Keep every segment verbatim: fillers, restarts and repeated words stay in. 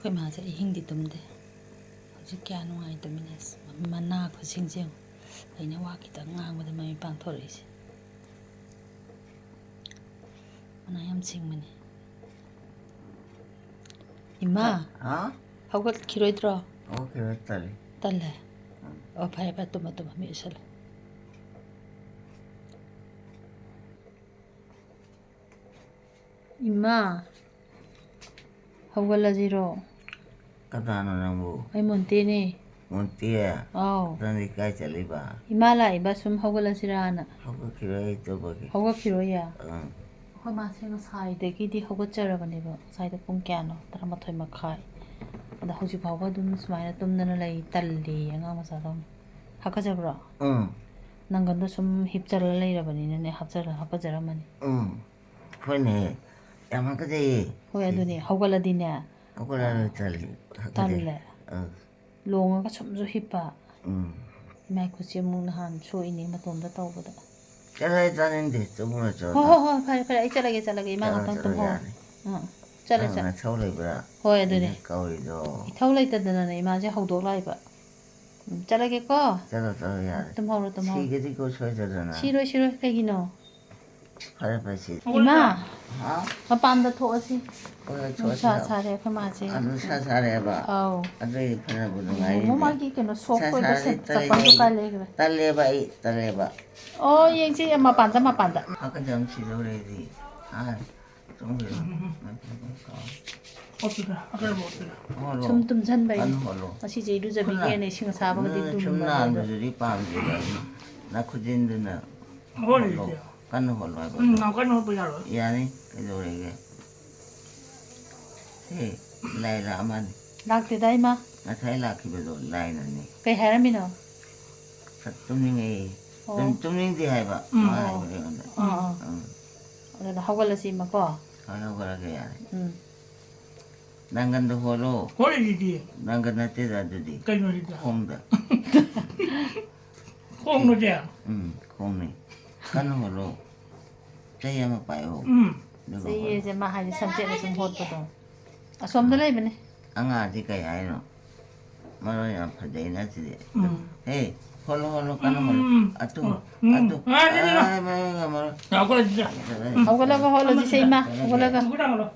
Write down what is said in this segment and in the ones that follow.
ꯑꯩꯈꯣꯏ ꯃꯥꯁꯦ ꯑꯍꯤꯡꯗꯤ ꯇꯨꯝꯗꯦ꯫ ꯍꯧꯖꯤꯛ ꯀꯌꯥ ꯅꯨꯡꯉꯥꯏꯇꯕꯅꯦ꯫ ꯑꯁ, ꯃꯅꯥ ꯈꯨꯠꯁꯤꯡꯁꯦ ꯌꯦꯡꯉꯨ꯫ ꯑꯩꯅ ꯋꯥ ꯈꯤꯇꯪ ꯉꯥꯡꯕꯗ ꯃꯃꯤꯠ ꯄꯥꯡꯊꯣꯔꯛꯏꯁꯦ꯫ ꯃꯅꯥ ꯌꯥꯝ ꯁꯤꯡꯕꯅꯦ꯫ ꯏꯃꯥ, ꯍꯥ? ꯍꯧꯒꯠꯈꯤꯔꯣꯏꯗ꯭ꯔꯣ? ꯍꯧꯒꯠꯈꯤꯔꯣꯏ, ꯇꯜꯂꯤ꯫ ꯇꯜꯂꯦ? ꯎꯝ꯫ ꯑꯣ, ꯐꯔꯦ, ꯐꯔꯦ, ꯇꯨꯝꯃꯣ, ꯇꯨꯝꯃꯣ, ꯃꯤꯠ ꯎꯏꯁꯜꯂꯣ꯫ ꯏꯃꯥ, ꯍꯧꯒꯠꯂꯁꯤꯔꯣ? ꯀꯅꯥꯅꯣ ꯅꯪꯕꯨ? ꯑꯩ ꯃꯣꯟꯇꯦꯅꯦ꯫ ꯃꯣꯟꯇꯦ? ꯑꯥꯎ꯫ ꯅꯪꯗꯤ ꯀꯥꯏ ꯆꯠꯂꯤꯕ? ꯏꯃꯥ ꯂꯥꯛꯏꯕ, ꯁꯨꯝ ꯍꯧꯒꯠꯂꯁꯤꯔꯥꯅ꯫ ꯍꯧꯒꯠꯈꯤꯔꯣꯏ, ꯑꯩ ꯇꯨꯝꯃꯒꯦ꯫ ꯍꯧꯒꯠꯈꯤꯔꯣꯏꯌꯦ? ꯑꯪ꯫ ꯑꯩꯈꯣꯏ ꯃꯥꯁꯦ ꯉꯁꯥꯏꯗꯒꯤꯗꯤ ꯍꯧꯒꯠꯆꯔꯕꯅꯦꯕ꯫ ꯉꯁꯥꯏꯗꯣ ꯄꯨꯡ ꯀꯌꯥꯅꯣ? ꯇꯔꯥꯃꯥꯊꯣꯏ ꯃꯈꯥꯏ꯫ ꯑꯗ ꯍꯧꯖꯤꯛ ꯐꯥꯎꯕ ꯑꯗꯨꯝ ꯁꯨꯃꯥꯏꯅ ꯇꯨꯝꯗꯅ ꯂꯩ, ꯇꯜꯂꯦꯌꯦ ꯑꯉꯥꯡ ꯃꯆꯥꯗꯧꯅ꯫ ꯍꯥꯀꯠꯆꯕ꯭ꯔꯣ? ꯎꯝ꯫ ꯅꯪꯒꯟꯗꯣ ꯁꯨꯝ ꯍꯤꯞꯆꯔ ꯂꯩꯔꯕꯅꯤꯅꯅꯦ, ꯍꯥꯞꯆꯔ-, ꯍꯥꯀꯠꯆꯔꯝꯃꯅꯤ꯫ ꯎꯝ꯫ ꯍꯣꯏꯅꯦ꯫ ꯌꯥꯝ ꯍꯥꯀꯠꯆꯩꯌꯦ꯫ ꯍꯣꯏ, ꯑꯗꯨꯅꯦ꯫ ꯍꯧꯒꯠꯂꯗꯤꯅꯦ, ꯍꯧꯒꯠꯂꯔꯣꯏ, ꯇꯜꯂꯤ꯫ ꯍꯥꯀꯠꯆꯩ꯫ ꯇꯜꯂꯦ꯫ ꯑꯪ꯫ ꯂꯣꯡꯉꯒ ꯁꯨꯝꯁꯨ ꯍꯤꯞꯄ꯫ ꯎꯝ꯫ ꯏꯃꯥꯏ ꯈꯨꯠꯁꯦ ꯑꯃꯨꯛ ꯅꯍꯥꯟ ꯁꯣꯛꯏꯅꯦ ꯃꯇꯣꯝꯗ ꯇꯧꯕꯗ꯫ ꯆꯠꯂꯣꯍꯦ, ꯆꯥꯅꯤꯡꯗꯦ꯫ ꯆꯠꯂꯨꯔꯣ, ꯆꯠꯂꯣ꯫ ꯍꯣꯏ, ꯍꯣꯏ, ꯍꯣꯏ, ꯐꯔꯦ, ꯐꯔꯦ, ꯑꯩ ꯆꯠꯂꯒꯦ, ꯆꯠꯂꯒꯦ, ꯏꯃꯥ ꯆꯠꯂꯣ, ꯉꯥꯛꯇꯪ ꯆꯠꯂꯣ, ꯇꯨꯝꯍꯧꯔꯣ꯫ ꯌꯥꯔꯦ꯫ ꯑꯥ, ꯆꯠꯂꯦ, ꯅꯪ ꯆꯠꯂꯦ꯫ ꯅꯊꯧ ꯂꯩꯕ꯭ꯔꯥ? ꯍꯣꯏ, ꯑꯗꯨꯅꯦ꯫ ꯑꯩꯅ ꯀꯧꯔꯤꯗꯣ꯫ ꯏꯊꯧ ꯂꯩꯇꯗꯅꯅꯦ ꯏꯃꯥꯁꯦ ꯍꯧꯗꯣꯛ ꯂꯥꯛꯏꯕ꯫ ꯎꯝ, ꯆꯠꯂꯒꯦꯀꯣ꯫ ꯆꯠꯂꯣ, ꯆꯠꯂꯣ, ꯌꯥꯔꯦ꯫ ꯇꯨꯝꯍꯧꯔꯣ, ꯇꯨꯝꯍꯧꯔꯣ꯫ ꯁꯤꯒꯗꯤꯀꯣ ꯁꯣꯏꯗꯗꯅ꯫ ꯁꯤꯔꯣꯏ, ꯁꯤꯔꯣꯏ, ꯀꯩꯒꯤꯅꯣ? ꯐꯔꯦ, ꯐꯔꯦ, ꯁꯤ꯫ ꯏꯃꯥ, ꯍꯥ? ꯃꯄꯥꯟꯗ ꯊꯣꯛꯑꯁꯤ꯫ ꯍꯣꯏ, ꯍꯣꯏ, ꯊꯣꯛꯑꯁꯤ ꯅꯨꯡꯁꯥ ꯂꯥꯛꯑꯣ꯫ ꯁꯥꯔꯦ ꯑꯩꯈꯣꯏ ꯃꯥꯁꯦ꯫ ꯑꯥ, ꯅꯨꯡꯁꯥ ꯁꯥꯔꯦꯕ? ꯑꯧ꯫ ꯑꯗꯨꯗꯤ ꯐꯅꯕꯨ ꯅꯨꯡꯉꯥꯏꯔꯤꯅꯦ꯫ ꯌꯦꯡꯉꯣ ꯃꯥꯒꯤ ꯀꯩꯅꯣ ꯁꯣꯛꯄ ꯅꯨꯡꯁꯥ ꯑꯣꯏꯕ ꯁꯥꯔꯗꯤ ꯁꯦ-, ꯇꯜꯂꯦ ꯆꯄꯜꯗꯣ ꯑꯩ꯫ ꯀꯥꯏ ꯂꯩꯈ꯭ꯔꯦ? ꯇꯜꯂꯦꯕ ꯑꯩ, ꯇꯜꯂꯦꯕ꯫ ꯑꯣ, ꯌꯦꯡꯁꯤ, ꯃꯄꯥꯟꯗ, ꯃꯄꯥꯟꯗ꯫ ꯍꯥꯀꯠꯆꯕꯅ ꯁꯤꯗꯧꯔꯦ ꯑꯩꯗꯤ꯫ ꯑꯥ, ꯆꯪꯈ꯭ꯔꯦ꯫ ꯎꯝ, ꯎꯝ, ꯎꯝ꯫ ꯑꯣꯠꯄꯤꯕ꯭ꯔꯥ? ꯑꯀꯟꯕ ꯑꯣꯠꯄꯤꯕ꯭ꯔꯥ? ꯍꯣꯜꯂꯣ꯫ ꯁꯨꯝ ꯇꯨꯝꯁꯤꯟꯕꯩꯅꯦ꯫ ꯀꯟꯅ ꯍꯣꯜꯂꯣ꯫ ꯉꯁꯤꯁꯦ ꯏꯔꯨꯖꯕꯤꯒꯦꯅ ꯈꯨꯠꯅ, ꯏꯁꯤꯡ ꯑꯁꯥꯕꯒꯗꯤ ꯈꯨꯠꯅ ꯂꯨꯝꯕꯅꯦ ꯑꯗꯣ꯫ ꯅꯥꯟꯕꯗꯨꯗꯤ ꯄꯥꯝꯗꯦꯕ ꯑꯩꯗꯤ꯫ ꯅꯈꯨꯖꯤꯟꯗꯨꯅ ꯍꯣꯜꯂꯣ꯫ ꯍꯣꯜꯂꯤꯁꯦ꯫ ꯀꯟꯅ ꯍꯣꯠꯂꯣ ꯍꯥꯏꯕ꯫ ꯎꯝ, ꯌꯥꯝ ꯀꯟꯅ ꯍꯣꯠꯄ ꯌꯥꯔꯣꯏ꯫ ꯌꯥꯅꯤ, ꯀꯩꯗꯧꯔꯒꯦ? ꯁꯦ, ꯂꯥꯏ ꯂꯥꯛꯑ ꯃꯥꯜꯂꯦ꯫ ꯂꯥꯛꯇꯦꯗ, ꯏꯃꯥ꯫ ꯉꯁꯥꯏ ꯂꯥꯛꯈꯤꯕꯗꯣ ꯂꯥꯏꯅꯅꯦ꯫ ꯀꯩ ꯍꯥꯏꯔꯝꯃꯤꯅꯣ? ꯁꯠ ꯇꯨꯝꯅꯤꯡꯉꯦ꯫ ꯑꯣ꯫ ꯇꯨꯝ-, ꯇꯨꯝꯅꯤꯡꯗꯦ ꯍꯥꯏꯕ꯫ ꯎꯝ꯫ ꯃꯥ ꯑꯣ꯫ ꯍꯥꯏꯕꯗ ꯑꯩꯉꯣꯟꯗ꯫ ꯑꯥ, ꯑꯥ꯫ ꯎꯝ꯫ ꯑꯗꯨꯅ ꯍꯧꯒꯠꯂꯁꯤ, ꯏꯃꯥ, ꯀꯣ? ꯍꯣꯏ, ꯍꯧꯒꯠꯂꯒꯦ, ꯌꯥꯔꯦ꯫ ꯎꯝ꯫ ꯅꯪꯒꯟꯗ ꯍꯣꯠꯂꯣ꯫ ꯍꯣꯠꯂꯤꯁꯤꯗꯤ꯫ ꯅꯪꯒꯟ ꯅꯠꯇꯦꯗ ꯑꯗꯨꯗꯤ꯫ ꯀꯩꯅꯣ ꯁꯤꯗ? ꯈꯣꯡꯗ꯫ ꯈꯣꯡꯅꯣꯁꯦ? ꯎꯝ, ꯈꯣꯡꯅꯤ꯫ ꯀꯟꯅ ꯍꯣꯠꯂꯣ꯫ ꯆꯩ ꯑꯃ ꯄꯥꯏꯌꯣ꯫ ꯎꯝ꯫ ꯑꯗꯨꯒ ꯍꯣꯠꯂꯣ꯫ ꯆꯩꯁꯦ ꯃꯥ ꯍꯥꯏꯗꯤ ꯁꯝꯆꯦꯠꯅ ꯁꯨꯝ ꯍꯣꯠꯄꯗꯣ꯫ ꯑꯁꯣꯝꯗ ꯂꯩꯕꯅꯦ꯫ ꯑꯉꯥꯡꯁꯤ ꯀꯩ ꯍꯥꯏꯅꯣ? ꯃꯔꯣꯟ ꯌꯥꯝ ꯐꯖꯩꯅ ꯁꯤꯗꯤ꯫ ꯎꯝ꯫ ꯍꯦ, ꯍꯣꯠꯂꯣ, ꯍꯣꯠꯂꯣ, ꯀꯟꯅ ꯍꯣꯠꯂꯣ꯫ ꯎꯝ꯫ ꯑꯇꯨ, ꯎꯝ꯫ ꯑꯇꯨ꯫ ꯉꯥꯏ, ꯉꯥꯏ, ꯉꯥꯏ꯫ ꯑꯥ, ꯃꯔꯣꯟꯒ ꯃꯔꯣꯟ꯫ ꯉꯥꯏꯈꯣ, ꯁꯤꯗ꯫ ꯐꯖꯔꯦ꯫ ꯎꯝ꯫ ꯍꯧꯒꯠꯂꯒ ꯍꯣꯠꯂꯣ, ꯁꯤꯁꯦ ꯏꯃꯥ, ꯍꯧꯒꯠꯂꯒ꯫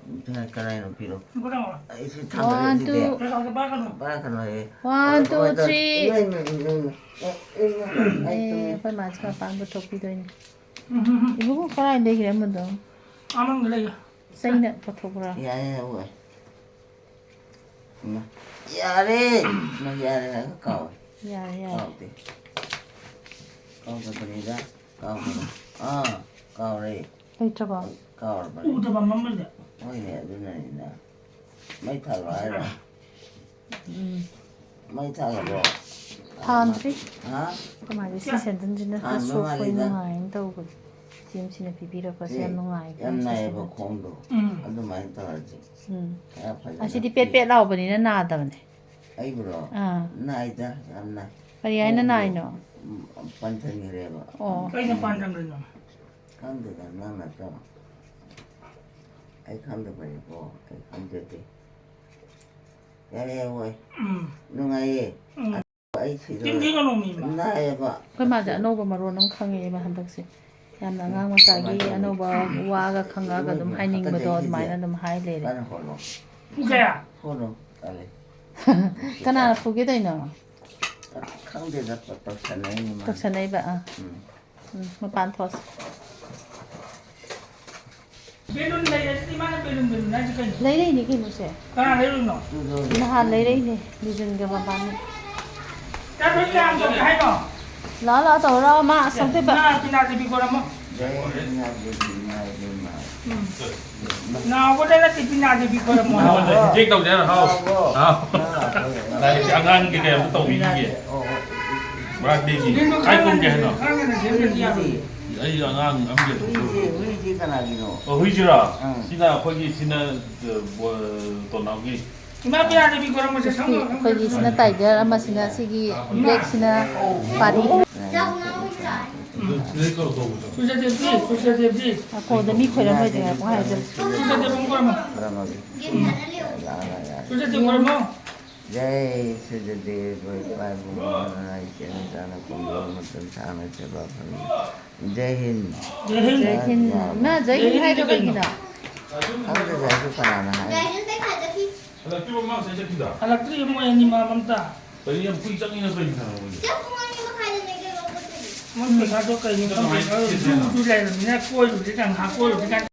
ꯀꯗꯥꯏꯅꯣ ꯄꯤꯔꯛꯑꯣ? ꯑꯩꯁꯤ ꯊꯥꯡꯒꯠꯂꯦ ꯁꯤꯗꯤ꯫ One, two꯫ ꯄꯥꯏꯔꯛꯀꯅꯨ, ꯄꯥꯏꯔꯛꯀꯅꯨ, ꯍꯦ꯫ One, two, three꯫ ꯏꯃꯥ, ꯏꯃꯥ, ꯏꯃꯥ, ꯏꯃꯥ꯫ ꯑꯦ, ꯑꯩ ꯇꯨꯝꯃꯦ꯫ ꯑꯩꯈꯣꯏ ꯃꯥꯁꯦ ꯃꯄꯥꯟ ꯄꯨꯊꯣꯛꯄꯤꯗꯣꯏꯅꯦ꯫ ꯎꯝ, ꯎꯝ, ꯎꯝ꯫ ꯏꯕꯨꯡꯉꯣ, ꯀꯗꯥꯏ ꯂꯩꯈ꯭ꯔꯦ ꯑꯃꯗꯣ? ꯑꯃꯅ ꯂꯩꯌꯦ꯫ ꯆꯩꯅ ꯄꯨꯊꯣꯛꯄ꯭ꯔꯥ? ꯌꯥꯏ, ꯌꯥꯏ, ꯍꯣꯏ꯫ ꯏꯃꯥ, ꯌꯥꯔꯦ! ꯏꯃꯥ, ꯌꯥꯔꯦ ꯍꯥꯏꯔꯒ ꯀꯥꯎꯔꯦ꯫ ꯌꯥꯔꯦ, ꯌꯥꯔꯦ꯫ ꯀꯥꯎꯗꯦ꯫ ꯀꯥꯎꯗꯕꯅꯤꯗ, ꯀꯥꯎꯗꯕ꯫ ꯑꯥ, ꯀꯥꯎꯔꯦ꯫ ꯂꯩꯇ꯭ꯔꯕꯣ? ꯀꯥꯎꯔꯕꯅꯦ꯫ ꯎꯗꯕ ꯃꯝꯕꯁꯤꯗ꯫ ꯍꯣꯏꯅꯦ, ꯑꯗꯨꯅꯅꯤꯅ꯫ ꯃꯩ ꯊꯥꯜꯂꯣ ꯍꯥꯏꯔꯣ? ꯎꯝ꯫ ꯃꯩ ꯊꯥꯜꯂꯕꯣ? ꯊꯥꯟꯗ꯭ꯔꯤ꯫ ꯍꯥ? ꯑꯩꯈꯣꯏ ꯃꯥꯒꯤ ꯁꯤ ꯁꯦꯟꯗꯜꯁꯤꯅ ꯈꯔ ꯊꯥꯟꯕ ꯁꯣꯛꯄ ꯃꯥꯜꯂꯤꯗ꯫ ꯅꯨꯡꯉꯥꯏꯅ ꯇꯧꯕꯅꯤ꯫ ꯏꯆꯦꯝꯁꯤꯅ ꯄꯤꯕꯤꯔꯛꯄꯁꯦ ꯁꯤ ꯌꯥꯝ ꯅꯨꯡꯉꯥꯏ, ꯌꯥꯝ ꯈꯔ ꯅꯥꯏꯌꯦꯕ ꯁꯦꯟꯗꯜꯁꯦ꯫ ꯈꯣꯡꯗꯣ꯫ ꯎꯝ꯫ ꯑꯗꯨꯃꯥꯏꯅ ꯇꯧꯔꯗꯤ꯫ ꯎꯝ꯫ ꯈꯔ ꯐꯖꯅ ꯑꯁꯤꯗꯤ ꯄꯦꯠ ꯄꯦꯠ ꯄꯤꯔꯣ꯫ ꯂꯥꯎꯕꯅꯤꯅ ꯅꯥꯗꯕꯅꯦ꯫ ꯑꯩꯕꯨꯔꯣ? ꯑꯥ꯫ ꯅꯥꯏꯗ, ꯌꯥꯝ ꯅꯥꯏ꯫ ꯀꯔꯤ ꯍꯥꯏꯅ ꯈꯣꯡꯗꯣ, ꯅꯥꯏꯅꯣ? ꯎꯝ, ꯄꯟꯊꯟꯈ꯭ꯔꯦꯕ꯫ ꯑꯣ꯫ ꯀꯩꯅ ꯄꯥꯟꯗꯝꯗꯣꯏꯅꯣ? ꯈꯪꯗꯦꯗ, ꯅꯪ ꯅꯠꯇ꯭ꯔꯣ? ꯑꯩ ꯈꯪꯗꯕꯅꯤꯀꯣ, ꯑꯩ ꯈꯪꯖꯗꯦ꯫ ꯌꯥꯔꯦ, ꯌꯥꯔꯦ, ꯍꯣꯏ꯫ ꯎꯝ꯫ ꯅꯨꯡꯉꯥꯏꯌꯦ꯫ ꯎꯝ꯫ ꯑꯩ ꯁꯤꯗꯧꯔꯦ꯫ ꯆꯤꯟ ꯊꯤꯒꯅꯣ, ꯃꯤ ꯑꯃ꯫ ꯅꯥꯏꯌꯦꯕ꯫ ꯑꯩꯈꯣꯏ ꯃꯥꯁꯦ ꯑꯅꯧꯕ ꯃꯔꯣꯟ ꯑꯃ ꯈꯪꯉꯛꯑꯦꯕ ꯍꯟꯗꯛꯁꯦ꯫ ꯌꯥꯝꯅ ꯑꯉꯥꯡ ꯃꯆꯥꯒꯤ ꯀꯃꯥꯏꯅ ꯇꯧꯅꯤ? ꯑꯅꯧꯕ ꯋꯥꯒ ꯈꯪꯉꯛꯑꯒ ꯑꯗꯨꯝ ꯏꯃꯥꯏ, ꯍꯥꯏꯅꯤꯡꯕꯗꯣ ꯍꯥꯀꯠꯆꯩ ꯁꯤꯁꯦ꯫ ꯑꯗꯨꯃꯥꯏꯅ ꯑꯗꯨꯝ ꯍꯥꯏ ꯂꯩꯔꯦ꯫ ꯀꯟꯅ ꯍꯣꯠꯂꯣ꯫ ꯄꯨꯡ ꯀꯌꯥ? ꯍꯣꯠꯂꯣ, ꯇꯜꯂꯦ꯫ ꯀꯅꯥꯅ ꯐꯨꯒꯦ ꯇꯧꯔꯤꯅꯣ? ꯈꯪꯗꯦꯗ, ꯇꯧꯁꯟꯅꯩꯅꯤ ꯃꯥꯅ꯫ ꯇꯧꯁꯟꯅꯩꯕ, ꯑꯥ꯫ ꯎꯝ꯫ ꯎꯝ, ꯃꯄꯥꯟ ꯊꯣꯛꯑꯁꯤ꯫ ꯕꯦꯂꯨꯟ ꯂꯩꯔꯁꯤꯗꯤ ꯃꯥꯅ ꯕꯦꯂꯨꯟ, ꯕꯦꯂꯨꯟ ꯍꯥꯏꯁꯤ ꯀꯩꯅꯣ? ꯂꯩꯔꯛꯏꯅꯦ ꯀꯩꯅꯣꯁꯦ꯫ ꯀꯅꯥ ꯂꯩꯔꯨꯏꯅꯣ? ꯅꯍꯥꯟ ꯂꯩꯔꯛꯏꯅꯦ, ꯂꯤꯖꯟꯒ ꯃꯕꯥꯅꯤ꯫ ꯆꯠꯄ ꯀꯌꯥꯝ ꯇꯧꯒꯦ ꯍꯥꯏꯅꯣ? ꯂꯥꯛꯑꯣ, ꯂꯥꯛꯑꯣ, ꯇꯧꯔꯣ, ꯃꯥ ꯑꯁ ꯑꯝꯇ ꯄ- ꯏꯃꯥ ꯕꯤꯅꯥ ꯗꯦꯕꯤ ꯀꯧꯔꯝꯃꯣ꯫ ꯎꯝ꯫ ꯅꯥꯎꯕꯗ ꯅꯠꯇꯦ, ꯕꯤꯅꯥ ꯗꯦꯕꯤ ꯀꯧꯔꯝꯃꯣ꯫ ꯅꯉꯣꯟꯗ ꯍꯤꯟꯖꯦꯛ ꯇꯧꯁꯦ ꯍꯥꯏꯔꯣ? ꯍꯥꯎ꯫ ꯍꯥꯎ꯫ ꯂꯥꯏꯔꯤꯛꯁꯦ ꯑꯉꯥꯡꯒꯤ ꯀꯩꯅꯣ ꯇꯧꯕꯤꯈꯤꯒꯦ꯫ ꯕꯥꯔꯗꯦꯒꯤ꯫ ꯀꯥꯏ ꯀꯨꯝꯒꯦ ꯍꯥꯏꯅꯣ? ꯈꯔ ꯉꯟꯅ ꯁꯦꯝꯗ꯭ꯔꯗꯤ ꯌꯥꯔꯣꯏ꯫ ꯑꯩ ꯑꯉꯥꯡ ꯑꯃꯒꯤ ꯍꯨꯏꯁꯦ, ꯍꯨꯏꯁꯦ ꯀꯅꯥꯒꯤꯅꯣ? ꯑꯣ, ꯍꯨꯏꯁꯤꯔꯣ? ꯑꯪ꯫ ꯁꯤꯅ ꯑꯩꯈꯣꯏꯒꯤ, ꯁꯤꯅ, ꯑ, ꯕꯣ-, ꯇꯣꯅꯥꯎꯒꯤ꯫ ꯏꯃꯥ ꯄꯤꯌꯥꯗꯕꯤ ꯀꯧꯔꯝꯃꯣꯁꯦ, ꯁꯤ ꯁꯪꯉꯣ, ꯁꯪꯉꯣ꯫ ꯑꯩꯈꯣꯏꯒꯤꯁꯤꯅ ꯇꯥꯏꯒꯔ ꯑꯃꯁꯤꯅ, ꯁꯤꯒꯤ ꯕ꯭ꯂꯦꯛꯁꯤꯅ ꯄꯥꯔꯤ꯫ ꯁꯨꯔꯖꯗꯦꯕꯤ, ꯁꯨꯔꯖꯗꯦꯕꯤ꯫ ꯑꯀꯣꯟꯗ ꯃꯤ ꯈꯣꯏꯔꯝꯃꯣꯏꯗ꯭ꯔꯦ ꯍꯥꯏꯕ ꯋꯥꯍꯩꯁꯦ꯫ ꯁꯨꯔꯖꯗꯦꯕ ꯑꯃ ꯈꯣꯏꯔꯝꯃꯣ꯫ ꯁꯨꯔꯖꯗꯦꯕ ꯈꯣꯏꯔꯝꯃꯣ꯫ ꯖꯩ ꯁꯨꯔꯖꯗꯦꯕ ꯏꯄꯥ ꯏꯕꯨꯡꯉꯣ ꯏꯆꯦ ꯅꯆꯥꯅ ꯀꯨꯝꯗꯕ ꯃꯇꯝ ꯁꯥꯡꯅ ꯁꯦꯕꯥ ꯐꯪꯕ꯫ ꯖꯩ ꯍꯤꯟ꯫ ꯖꯩ ꯍꯤꯟ꯫ ꯖꯩ ꯍꯤꯟ꯫ ꯏꯃꯥ, ꯖꯩ ꯍꯤꯟ ꯍꯥꯏꯗꯣ ꯀꯩꯒꯤꯅꯣ? ꯈꯪꯗꯦ, ꯖꯩ ꯍꯤꯟ ꯀꯅꯥꯅ ꯍꯥꯏ? ꯍꯜꯂꯛꯇ꯭ꯔꯤꯕ ꯃꯥ ꯉꯁꯥꯏ ꯆꯠꯈꯤꯗꯣ? ꯍꯜꯂꯛꯇ꯭ꯔꯤ ꯃꯣꯏ ꯑꯅꯤ ꯃꯥ ꯃꯝꯇ꯫ ꯀꯔꯤ ꯌꯥꯝ ꯀꯨꯏ ꯆꯪꯉꯤꯅ ꯀꯩꯅꯣ ꯍꯥꯏꯕ ꯃꯣꯏꯗꯤ? ꯆꯥꯛ ꯄꯨꯡ ꯑꯅꯤ ꯃꯈꯥꯏꯗꯅꯦ ꯀꯩꯅꯣ ꯆꯠꯇꯣꯏꯁꯦ꯫ ꯃꯣꯏ ꯄꯩꯁꯥꯗꯣ ꯀꯩꯅꯣ ꯈꯪꯗꯦ꯫ ꯖꯨ ꯖꯨ ꯂꯩꯔꯕꯅꯤꯅ ꯀꯣꯏꯔꯨꯁꯤ ꯀꯥꯏꯅ ꯉꯥꯏꯍꯥꯛ ꯀꯣꯏꯔꯨꯁꯤ ꯀꯥꯏꯅ꯫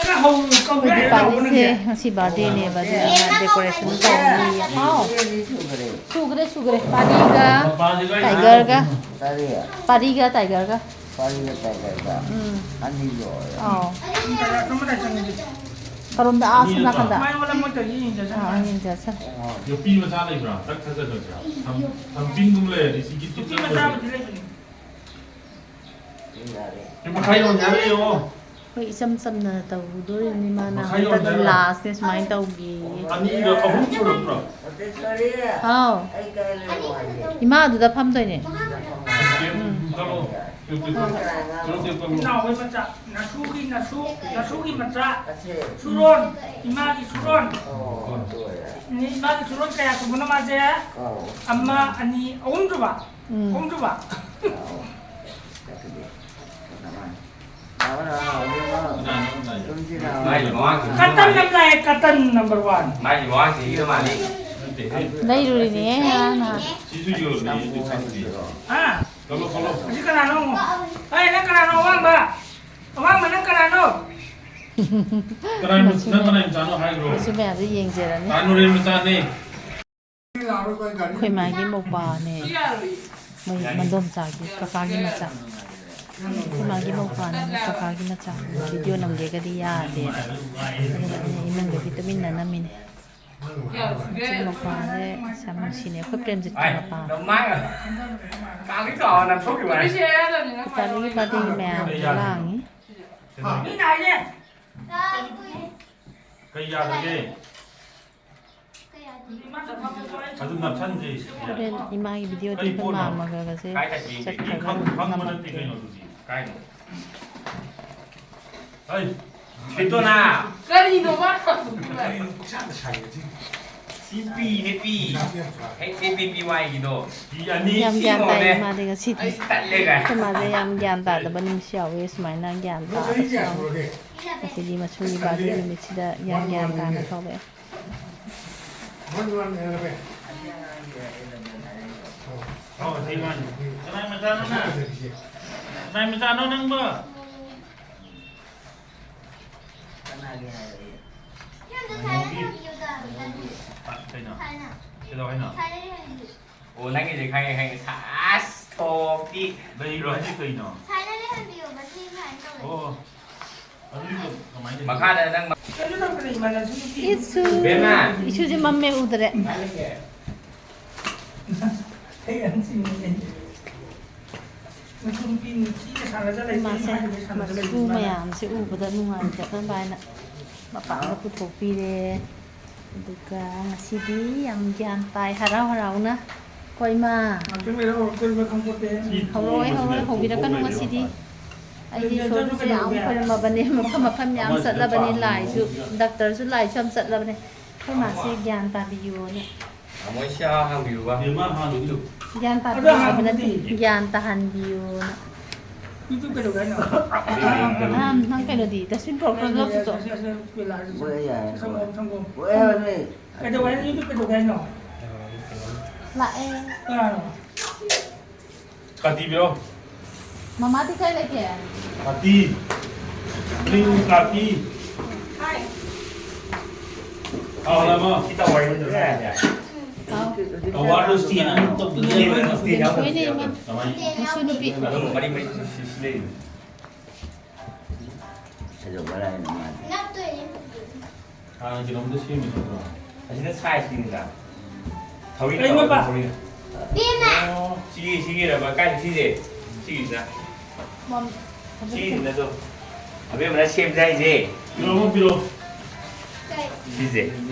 ꯑꯩꯈꯣꯏ ꯗꯤꯄꯥꯂꯤꯁꯦ ꯉꯁꯤ ꯕꯥꯔꯗꯦꯅꯦꯕ, ꯑꯗꯨꯗꯨꯅ ꯗꯦꯀꯣꯔꯦꯁꯟ ꯇꯧꯅꯤ꯫ ꯍꯥꯎ꯫ ꯁꯨꯈ꯭ꯔꯦ, ꯁꯨꯈ꯭ꯔꯦ꯫ ꯄꯥꯔꯤꯒ ꯇꯥꯏꯒꯔꯒ꯫ ꯀꯔꯤ? ꯄꯥꯔꯤꯒ ꯇꯥꯏꯒꯔꯒ꯫ ꯄꯥꯔꯤꯒ ꯇꯥꯏꯒꯔꯒ꯫ ꯎꯝ꯫ ꯑꯅꯤꯗꯣ ꯑꯣꯏꯔꯦ꯫ ꯑꯥꯎ꯫ ꯀꯔꯣꯝꯗ? ꯑꯥ, ꯁꯣꯝ ꯅꯥꯀꯟꯗ꯫ ꯑꯥ, ꯑꯥ, ꯌꯦꯡꯖꯁꯦ꯫ ꯅꯨꯄꯤ ꯃꯆꯥ ꯂꯩꯕ꯭ꯔꯥ? ꯇꯛ ꯊꯥꯖꯜꯂꯁꯤꯔꯥ? ꯊꯝ-, ꯊꯝꯄꯤꯟꯒꯨꯝꯕ ꯂꯩꯔꯗꯤ ꯁꯤꯒꯤ ꯅꯨꯄꯤ ꯃꯆꯥꯕꯨꯗꯤ ꯂꯩꯕꯅꯤ꯫ ꯁꯤ ꯃꯈꯥ ꯌꯧꯅ ꯌꯥꯔꯦ ꯌꯦꯡꯉꯣ꯫ ꯑꯩꯈꯣꯏ ꯏꯆꯝ ꯆꯝꯅ ꯇꯧꯗꯣꯔꯤꯕꯅꯤ, ꯃꯥꯅ ꯃꯈꯥ ꯍꯟꯗꯛ ꯌꯧꯅ ꯌꯥꯔꯦ꯫ ꯂꯥꯁꯅꯦ ꯁꯨꯃꯥꯏꯅ ꯇꯧꯒꯦꯌꯦ꯫ ꯑꯅꯤꯔ ꯑꯍꯨꯝ ꯁꯨꯔꯕ꯭ꯔꯣ? ꯍꯥꯎ꯫ ꯏꯃꯥ ꯑꯗꯨꯗ ꯐꯝꯗꯣꯏꯅꯦ꯫ ꯎꯝ꯫ ꯍꯣꯏ, ꯍꯣꯏ꯫ ꯏꯅꯥꯎꯒꯤ ꯃꯆꯥ, ꯅꯁꯨꯒꯤ, ꯅꯁꯨ, ꯅꯁꯨꯒꯤ ꯃꯆꯥ, ꯁꯨꯔꯣꯟ, ꯏꯃꯥꯒꯤ ꯁꯨꯔꯣꯟ꯫ ꯏꯃꯥꯒꯤ ꯁꯨꯔꯣꯟ ꯀꯌꯥ ꯁꯨꯕꯅꯣ ꯃꯥꯁꯦ? ꯑꯃ, ꯑꯅꯤ, ꯑꯍꯨꯝ ꯁꯨꯕ꯫ ꯎꯝ꯫ ꯑꯍꯨꯝ ꯁꯨꯕ꯫ ꯃꯥꯒꯤ ꯃꯃꯥꯡꯁꯤ ꯀꯇꯟ ꯑꯃ ꯂꯥꯛꯑꯦ, ꯀꯇꯟ number one꯫ ꯃꯥꯒꯤ ꯃꯃꯥꯡꯁꯤꯒꯤꯗ ꯃꯥꯜꯂꯤ꯫ ꯂꯩꯔꯨꯔꯤꯅꯦ ꯉꯔꯥꯡ ꯅꯍꯥꯟ꯫ ꯁꯤꯁꯨ ꯌꯣꯜꯂꯤ, ꯑꯗꯨ ꯈꯪꯗꯦ꯫ ꯍꯥ? ꯀꯜꯂꯣ, ꯀꯜꯂꯣ꯫ ꯑꯁꯤ ꯀꯅꯥꯅꯣ? ꯑꯩ, ꯅꯪ ꯀꯅꯥꯅꯣ ꯑꯋꯥꯡꯕ? ꯑꯋꯥꯡꯕ, ꯅꯪ ꯀꯅꯥꯅꯣ? ꯀꯅꯥꯏ ꯃꯆꯥ-, ꯅꯪ ꯀꯅꯥꯏ ꯃꯆꯥꯅꯣ ꯍꯥꯏꯈ꯭ꯔꯣ? ꯃꯆꯨ ꯃꯌꯥꯝꯗꯣ ꯌꯦꯡꯖꯔꯅꯤ꯫ ꯇꯥꯅꯨꯔꯦꯟ ꯃꯆꯥꯅꯦ꯫ ꯑꯩꯈꯣꯏ ꯃꯥꯒꯤ ꯃꯧꯄꯥꯅꯦ꯫ ꯃꯣꯏ ꯃꯟꯗꯣꯝꯆꯥꯒꯤ ꯀꯀꯥꯒꯤ ꯃꯆꯥ꯫ ꯑꯩꯈꯣꯏ ꯃꯥꯒꯤ ꯃꯧꯄꯥꯅꯦ, ꯃꯣꯏ ꯀꯀꯥꯒꯤ ꯃꯆꯥ꯫ ꯚꯤꯗꯤꯑꯣ ꯅꯝꯒꯦꯒꯗꯤ ꯌꯥꯗꯦ꯫ ꯑꯗꯨꯅ ꯑꯩꯅ ꯏꯃꯨꯡꯗꯒꯤ ꯇꯨꯃꯤꯟꯅ ꯅꯝꯃꯤꯅꯦ꯫ ꯃꯆꯤꯟ ꯃꯧꯄꯥꯁꯦ ꯑꯁ ꯌꯥꯝ ꯅꯨꯡꯁꯤꯅꯦ꯫ ꯑꯩꯈꯣꯏ ꯄ꯭ꯔꯦꯝꯖꯤꯠꯀꯤ ꯃꯄꯥ꯫ ꯏꯇꯥꯂꯤꯒꯤ ꯄꯥꯔꯇꯤ ꯃꯌꯥꯝ ꯂꯥꯡꯉꯤ꯫ ꯀꯩ ꯌꯥꯗꯒꯦ? ꯑꯗꯨ ꯅꯞꯁꯟꯗꯦ꯫ ꯍꯣꯔꯦꯟ ꯏꯃꯥꯒꯤ ꯚꯤꯗꯤꯑꯣꯗꯤ ꯑꯩꯈꯣꯏ ꯃꯥꯝꯃꯒꯁꯦ ꯆꯠꯈ꯭ꯔꯒ ꯈꯪ-, ꯈꯪꯕ ꯅꯠꯇꯦ ꯅꯝꯃꯛꯀꯦ꯫ ꯀꯩꯅꯣꯗꯨꯗꯤ꯫ ꯀꯥꯏꯅꯣ? ꯍꯩ! ꯕꯤꯇꯣꯅꯥ! ꯀꯔꯤꯅꯣ ꯃꯥ ꯇꯧꯗꯣꯏꯕ? ꯀꯔꯤꯅꯣ ꯄꯨꯡꯁꯥꯗ ꯁꯥꯏꯌꯦ ꯁꯤ? ꯁꯤ ꯄꯤꯅꯦ, ꯄꯤ꯫ ꯄꯩꯁꯥꯁꯨ ꯌꯥꯝ ꯁꯥꯏ꯫ ꯍꯦꯛ ꯄꯤ, ꯄꯤ, ꯄꯤ ꯋꯥꯏꯒꯤꯗꯣ꯫ ꯄꯤ ꯑꯅꯤ꯫ ꯌꯥꯝ ꯁꯤ ꯒ꯭ꯌꯥꯟ ꯇꯥꯏ ꯃꯉꯣꯅꯦ꯫ ꯃꯥꯗꯤ ꯉꯁꯤꯗꯤ꯫ ꯑꯩ ꯇꯜꯂꯦ ꯀꯥꯏ꯫ ꯑꯩꯈꯣꯏ ꯃꯥꯁꯦ ꯌꯥꯝ ꯒ꯭ꯌꯥꯟ ꯇꯥꯗꯕ ꯅꯨꯃꯤꯠꯁꯨ ꯌꯥꯎꯋꯦ, ꯁꯨꯃꯥꯏꯅ ꯒ꯭ꯌꯥꯟ ꯅꯪ ꯆꯍꯤ ꯇꯥꯕꯁꯨ ꯀꯌꯥ ꯌꯥꯎꯋꯦ꯫ ꯁꯨꯔꯒꯦ? ꯉꯁꯤꯗꯤ ꯃꯁꯨꯒꯤ ꯕꯥꯔꯗꯦ ꯅꯨꯃꯤꯠꯁꯤꯗ ꯌꯥꯝ ꯒ꯭ꯌꯥꯟ ꯇꯥꯅ ꯊꯣꯛꯂꯛꯑꯦ꯫ ꯃꯣꯏ ꯃꯃꯥꯟ ꯂꯩꯔꯝꯃꯦ꯫ ꯑꯣ, ꯁꯤ ꯃꯥꯅꯤ꯫ ꯀꯅꯥꯏ ꯃꯆꯥꯅꯣ ꯅꯪ? ꯀꯅꯥꯏ ꯃꯆꯥꯅꯣ ꯅꯪꯕꯣ? ꯀꯅꯥꯒꯤ ꯍꯥꯏꯔꯛꯏ? ꯀꯩꯅꯣ? ꯀꯩꯗꯧ ꯍꯥꯏꯅꯣ? ꯑꯣ, ꯅꯪꯒꯤꯁꯦ ꯈꯪꯉꯦ, ꯈꯪꯉꯦ꯫ ꯑꯁ, ꯊꯣꯛꯇꯤ꯫ ꯂꯩꯔꯣ ꯍꯥꯏꯁꯦ ꯀꯩꯅꯣ? ꯁꯥꯏꯅ ꯂꯩꯍꯟꯕꯤꯌꯣ, ꯃꯁꯤ ꯁꯨꯃꯥꯏꯅ ꯇꯧꯋꯦ꯫ ꯑꯣ, ꯑꯗꯨꯗꯤ ꯀꯃꯥꯏꯅ ꯇꯧꯅꯤ? ꯃꯈꯥꯗ ꯅꯪ ꯏꯁꯨ, ꯕꯦꯝꯃ! ꯏꯁꯨꯁꯦ ꯃꯝꯃꯦ, ꯎꯗ꯭ꯔꯦ꯫ ꯀꯃꯥꯏ ꯂꯩꯒꯦ? ꯑꯩ ꯌꯥꯝ ꯆꯤꯡꯅꯩ꯫ ꯃꯆꯨ ꯅꯨꯄꯤ ꯅꯨꯡꯁꯤꯅ ꯁꯥꯟꯅꯖ ꯂꯩ, ꯏꯃꯥꯁꯦ ꯁꯥꯟꯅꯖ ꯂꯩ꯫ ꯃꯆꯨ ꯃꯌꯥꯝꯁꯦ ꯎꯕꯗ ꯅꯨꯡꯉꯥꯏꯖꯗꯅꯕ ꯍꯥꯏꯅ ꯃꯄꯥꯟꯗ ꯄꯨꯊꯣꯛꯄꯤꯔꯦ꯫ ꯑꯗꯨꯒ ꯉꯁꯤꯗꯤ ꯌꯥꯝ ꯒ꯭ꯌꯥꯟ ꯇꯥꯏ, ꯍꯔꯥꯎ ꯍꯔꯥꯎꯅ꯫ ꯀꯣ ꯏꯃꯥ? ꯉꯥꯛꯇꯪ ꯂꯩꯔ ꯍꯧꯔꯛꯇꯣꯔꯤꯕ꯭ꯔꯥ ꯈꯪꯄꯣꯠꯇꯦ꯫ ꯍꯧꯔꯛꯑꯣꯏ, ꯍꯧꯔꯛꯑꯣꯏ, ꯍꯧꯕꯤꯔꯛꯀꯅꯨ ꯉꯁꯤꯗꯤ꯫ ꯑꯩꯗꯤ ꯏꯁꯣꯔꯗꯁꯨ ꯌꯥꯝ ꯈꯣꯏꯔꯝꯃꯕꯅꯦ, ꯃꯐꯝ ꯃꯐꯝ ꯌꯥꯝ ꯆꯠꯂꯕꯅꯤ, ꯂꯥꯏꯁꯨ, ꯗꯥꯛꯇꯔꯁꯨ ꯂꯥꯏꯁꯨ ꯌꯥꯝ ꯆꯠꯂꯕꯅꯦ꯫ ꯑꯩꯈꯣꯏ ꯃꯥꯁꯦ ꯒ꯭ꯌꯥꯟ ꯇꯥꯕꯤꯌꯣꯅ꯫ ꯃꯣꯏ ꯁꯤ ꯍꯥꯡꯕꯤꯌꯨꯕ꯫ ꯒ꯭ꯌꯥꯟ ꯇꯥꯕꯤꯌꯣ ꯍꯥꯏꯕ ꯅꯠꯇꯦ, ꯒ꯭ꯌꯥꯟ ꯇꯥꯍꯟꯕꯤꯌꯣꯅ꯫ YouTube ꯀꯩꯗꯧꯒꯦ ꯍꯥꯏꯅꯣ? ꯑꯍꯝ, ꯅꯪ ꯀꯩꯅꯣꯗꯤ, dustbin ꯄꯨꯔꯛꯄ꯭ꯔꯣ? ꯂꯧ ꯆꯠꯆꯣ꯫ ꯁꯦ, ꯁꯦ, ꯁꯦ, ꯁꯪꯒꯣꯝ, ꯁꯪꯒꯣꯝ꯫ ꯀꯩꯗꯧꯒꯦ ꯍꯥꯏꯅꯣ? YouTube ꯀꯩꯗꯧꯒꯦ ꯍꯥꯏꯅꯣ? ꯂꯥꯛꯑꯦ꯫ ꯀꯅꯥꯅꯣ? ꯀꯥꯇꯤ ꯄꯤꯔꯛꯑꯣ꯫ ꯃꯃꯥꯗꯤ ꯀꯥꯏ ꯂꯩꯒꯦ? ꯀꯥꯇꯤ꯫ ꯄꯤꯡ ꯀꯥꯇꯤ꯫ ꯍꯥꯎ, ꯂꯥꯛꯑꯣ꯫ ꯁꯤ ꯇꯧ ꯋꯥꯔꯤ ꯅꯠꯇ꯭ꯔꯣ ꯍꯥꯏꯁꯦ? ꯍꯥꯎ꯫ ꯑꯋꯥꯔꯗꯣ ꯁꯤ ꯑꯃꯨꯛ ꯇꯧꯗꯣꯏꯅꯦ꯫ ꯁꯤ ꯌꯥꯎꯗꯕ ꯍꯣꯏꯅꯦ, ꯏꯃꯥ꯫ ꯀꯃꯥꯏꯅ? ꯃꯁꯨ ꯅꯨꯄꯤ꯫ ꯑꯗꯨꯝ ꯃꯔꯤ ꯃꯔꯤ ꯁꯤ, ꯁꯤ, ꯁꯤ ꯂꯩꯔꯤꯅꯦ꯫ ꯀꯩꯗꯧꯕ ꯂꯥꯏꯅꯣ ꯃꯥꯗꯤ? ꯅꯞꯇꯣꯏꯅꯦ꯫ ꯍꯥꯟꯅ ꯀꯩꯅꯣꯝꯇ ꯁꯦꯝꯃꯤ ꯅꯠꯇ꯭ꯔꯣ? ꯑꯁꯤꯅ ꯁꯥꯏꯖꯀꯤꯅꯤꯗ꯫ ꯊꯧꯔꯤ ꯀꯩꯅꯣꯕ? ꯇꯧꯔꯒ ꯊꯧꯔꯤꯅ꯫ ꯄꯦꯝꯃ! ꯑꯣ꯫ ꯁꯤꯒꯤ, ꯁꯤꯒꯤ ꯔꯕꯔ ꯀꯥꯏꯗ ꯁꯤꯁꯦ? ꯁꯤꯒꯤꯁꯤꯅ꯫ ꯃꯝ-, ꯁꯤꯒꯤꯁꯤꯅ ꯑꯗꯣ꯫ ꯑꯕꯦꯝꯃꯅ ꯁꯦꯝꯖꯦ ꯍꯥꯏꯁꯦ꯫ ꯄꯤꯔꯛꯑꯣ, ꯄꯤꯔꯛꯑꯣ꯫ ꯀꯩ? ꯁꯤꯁꯦ꯫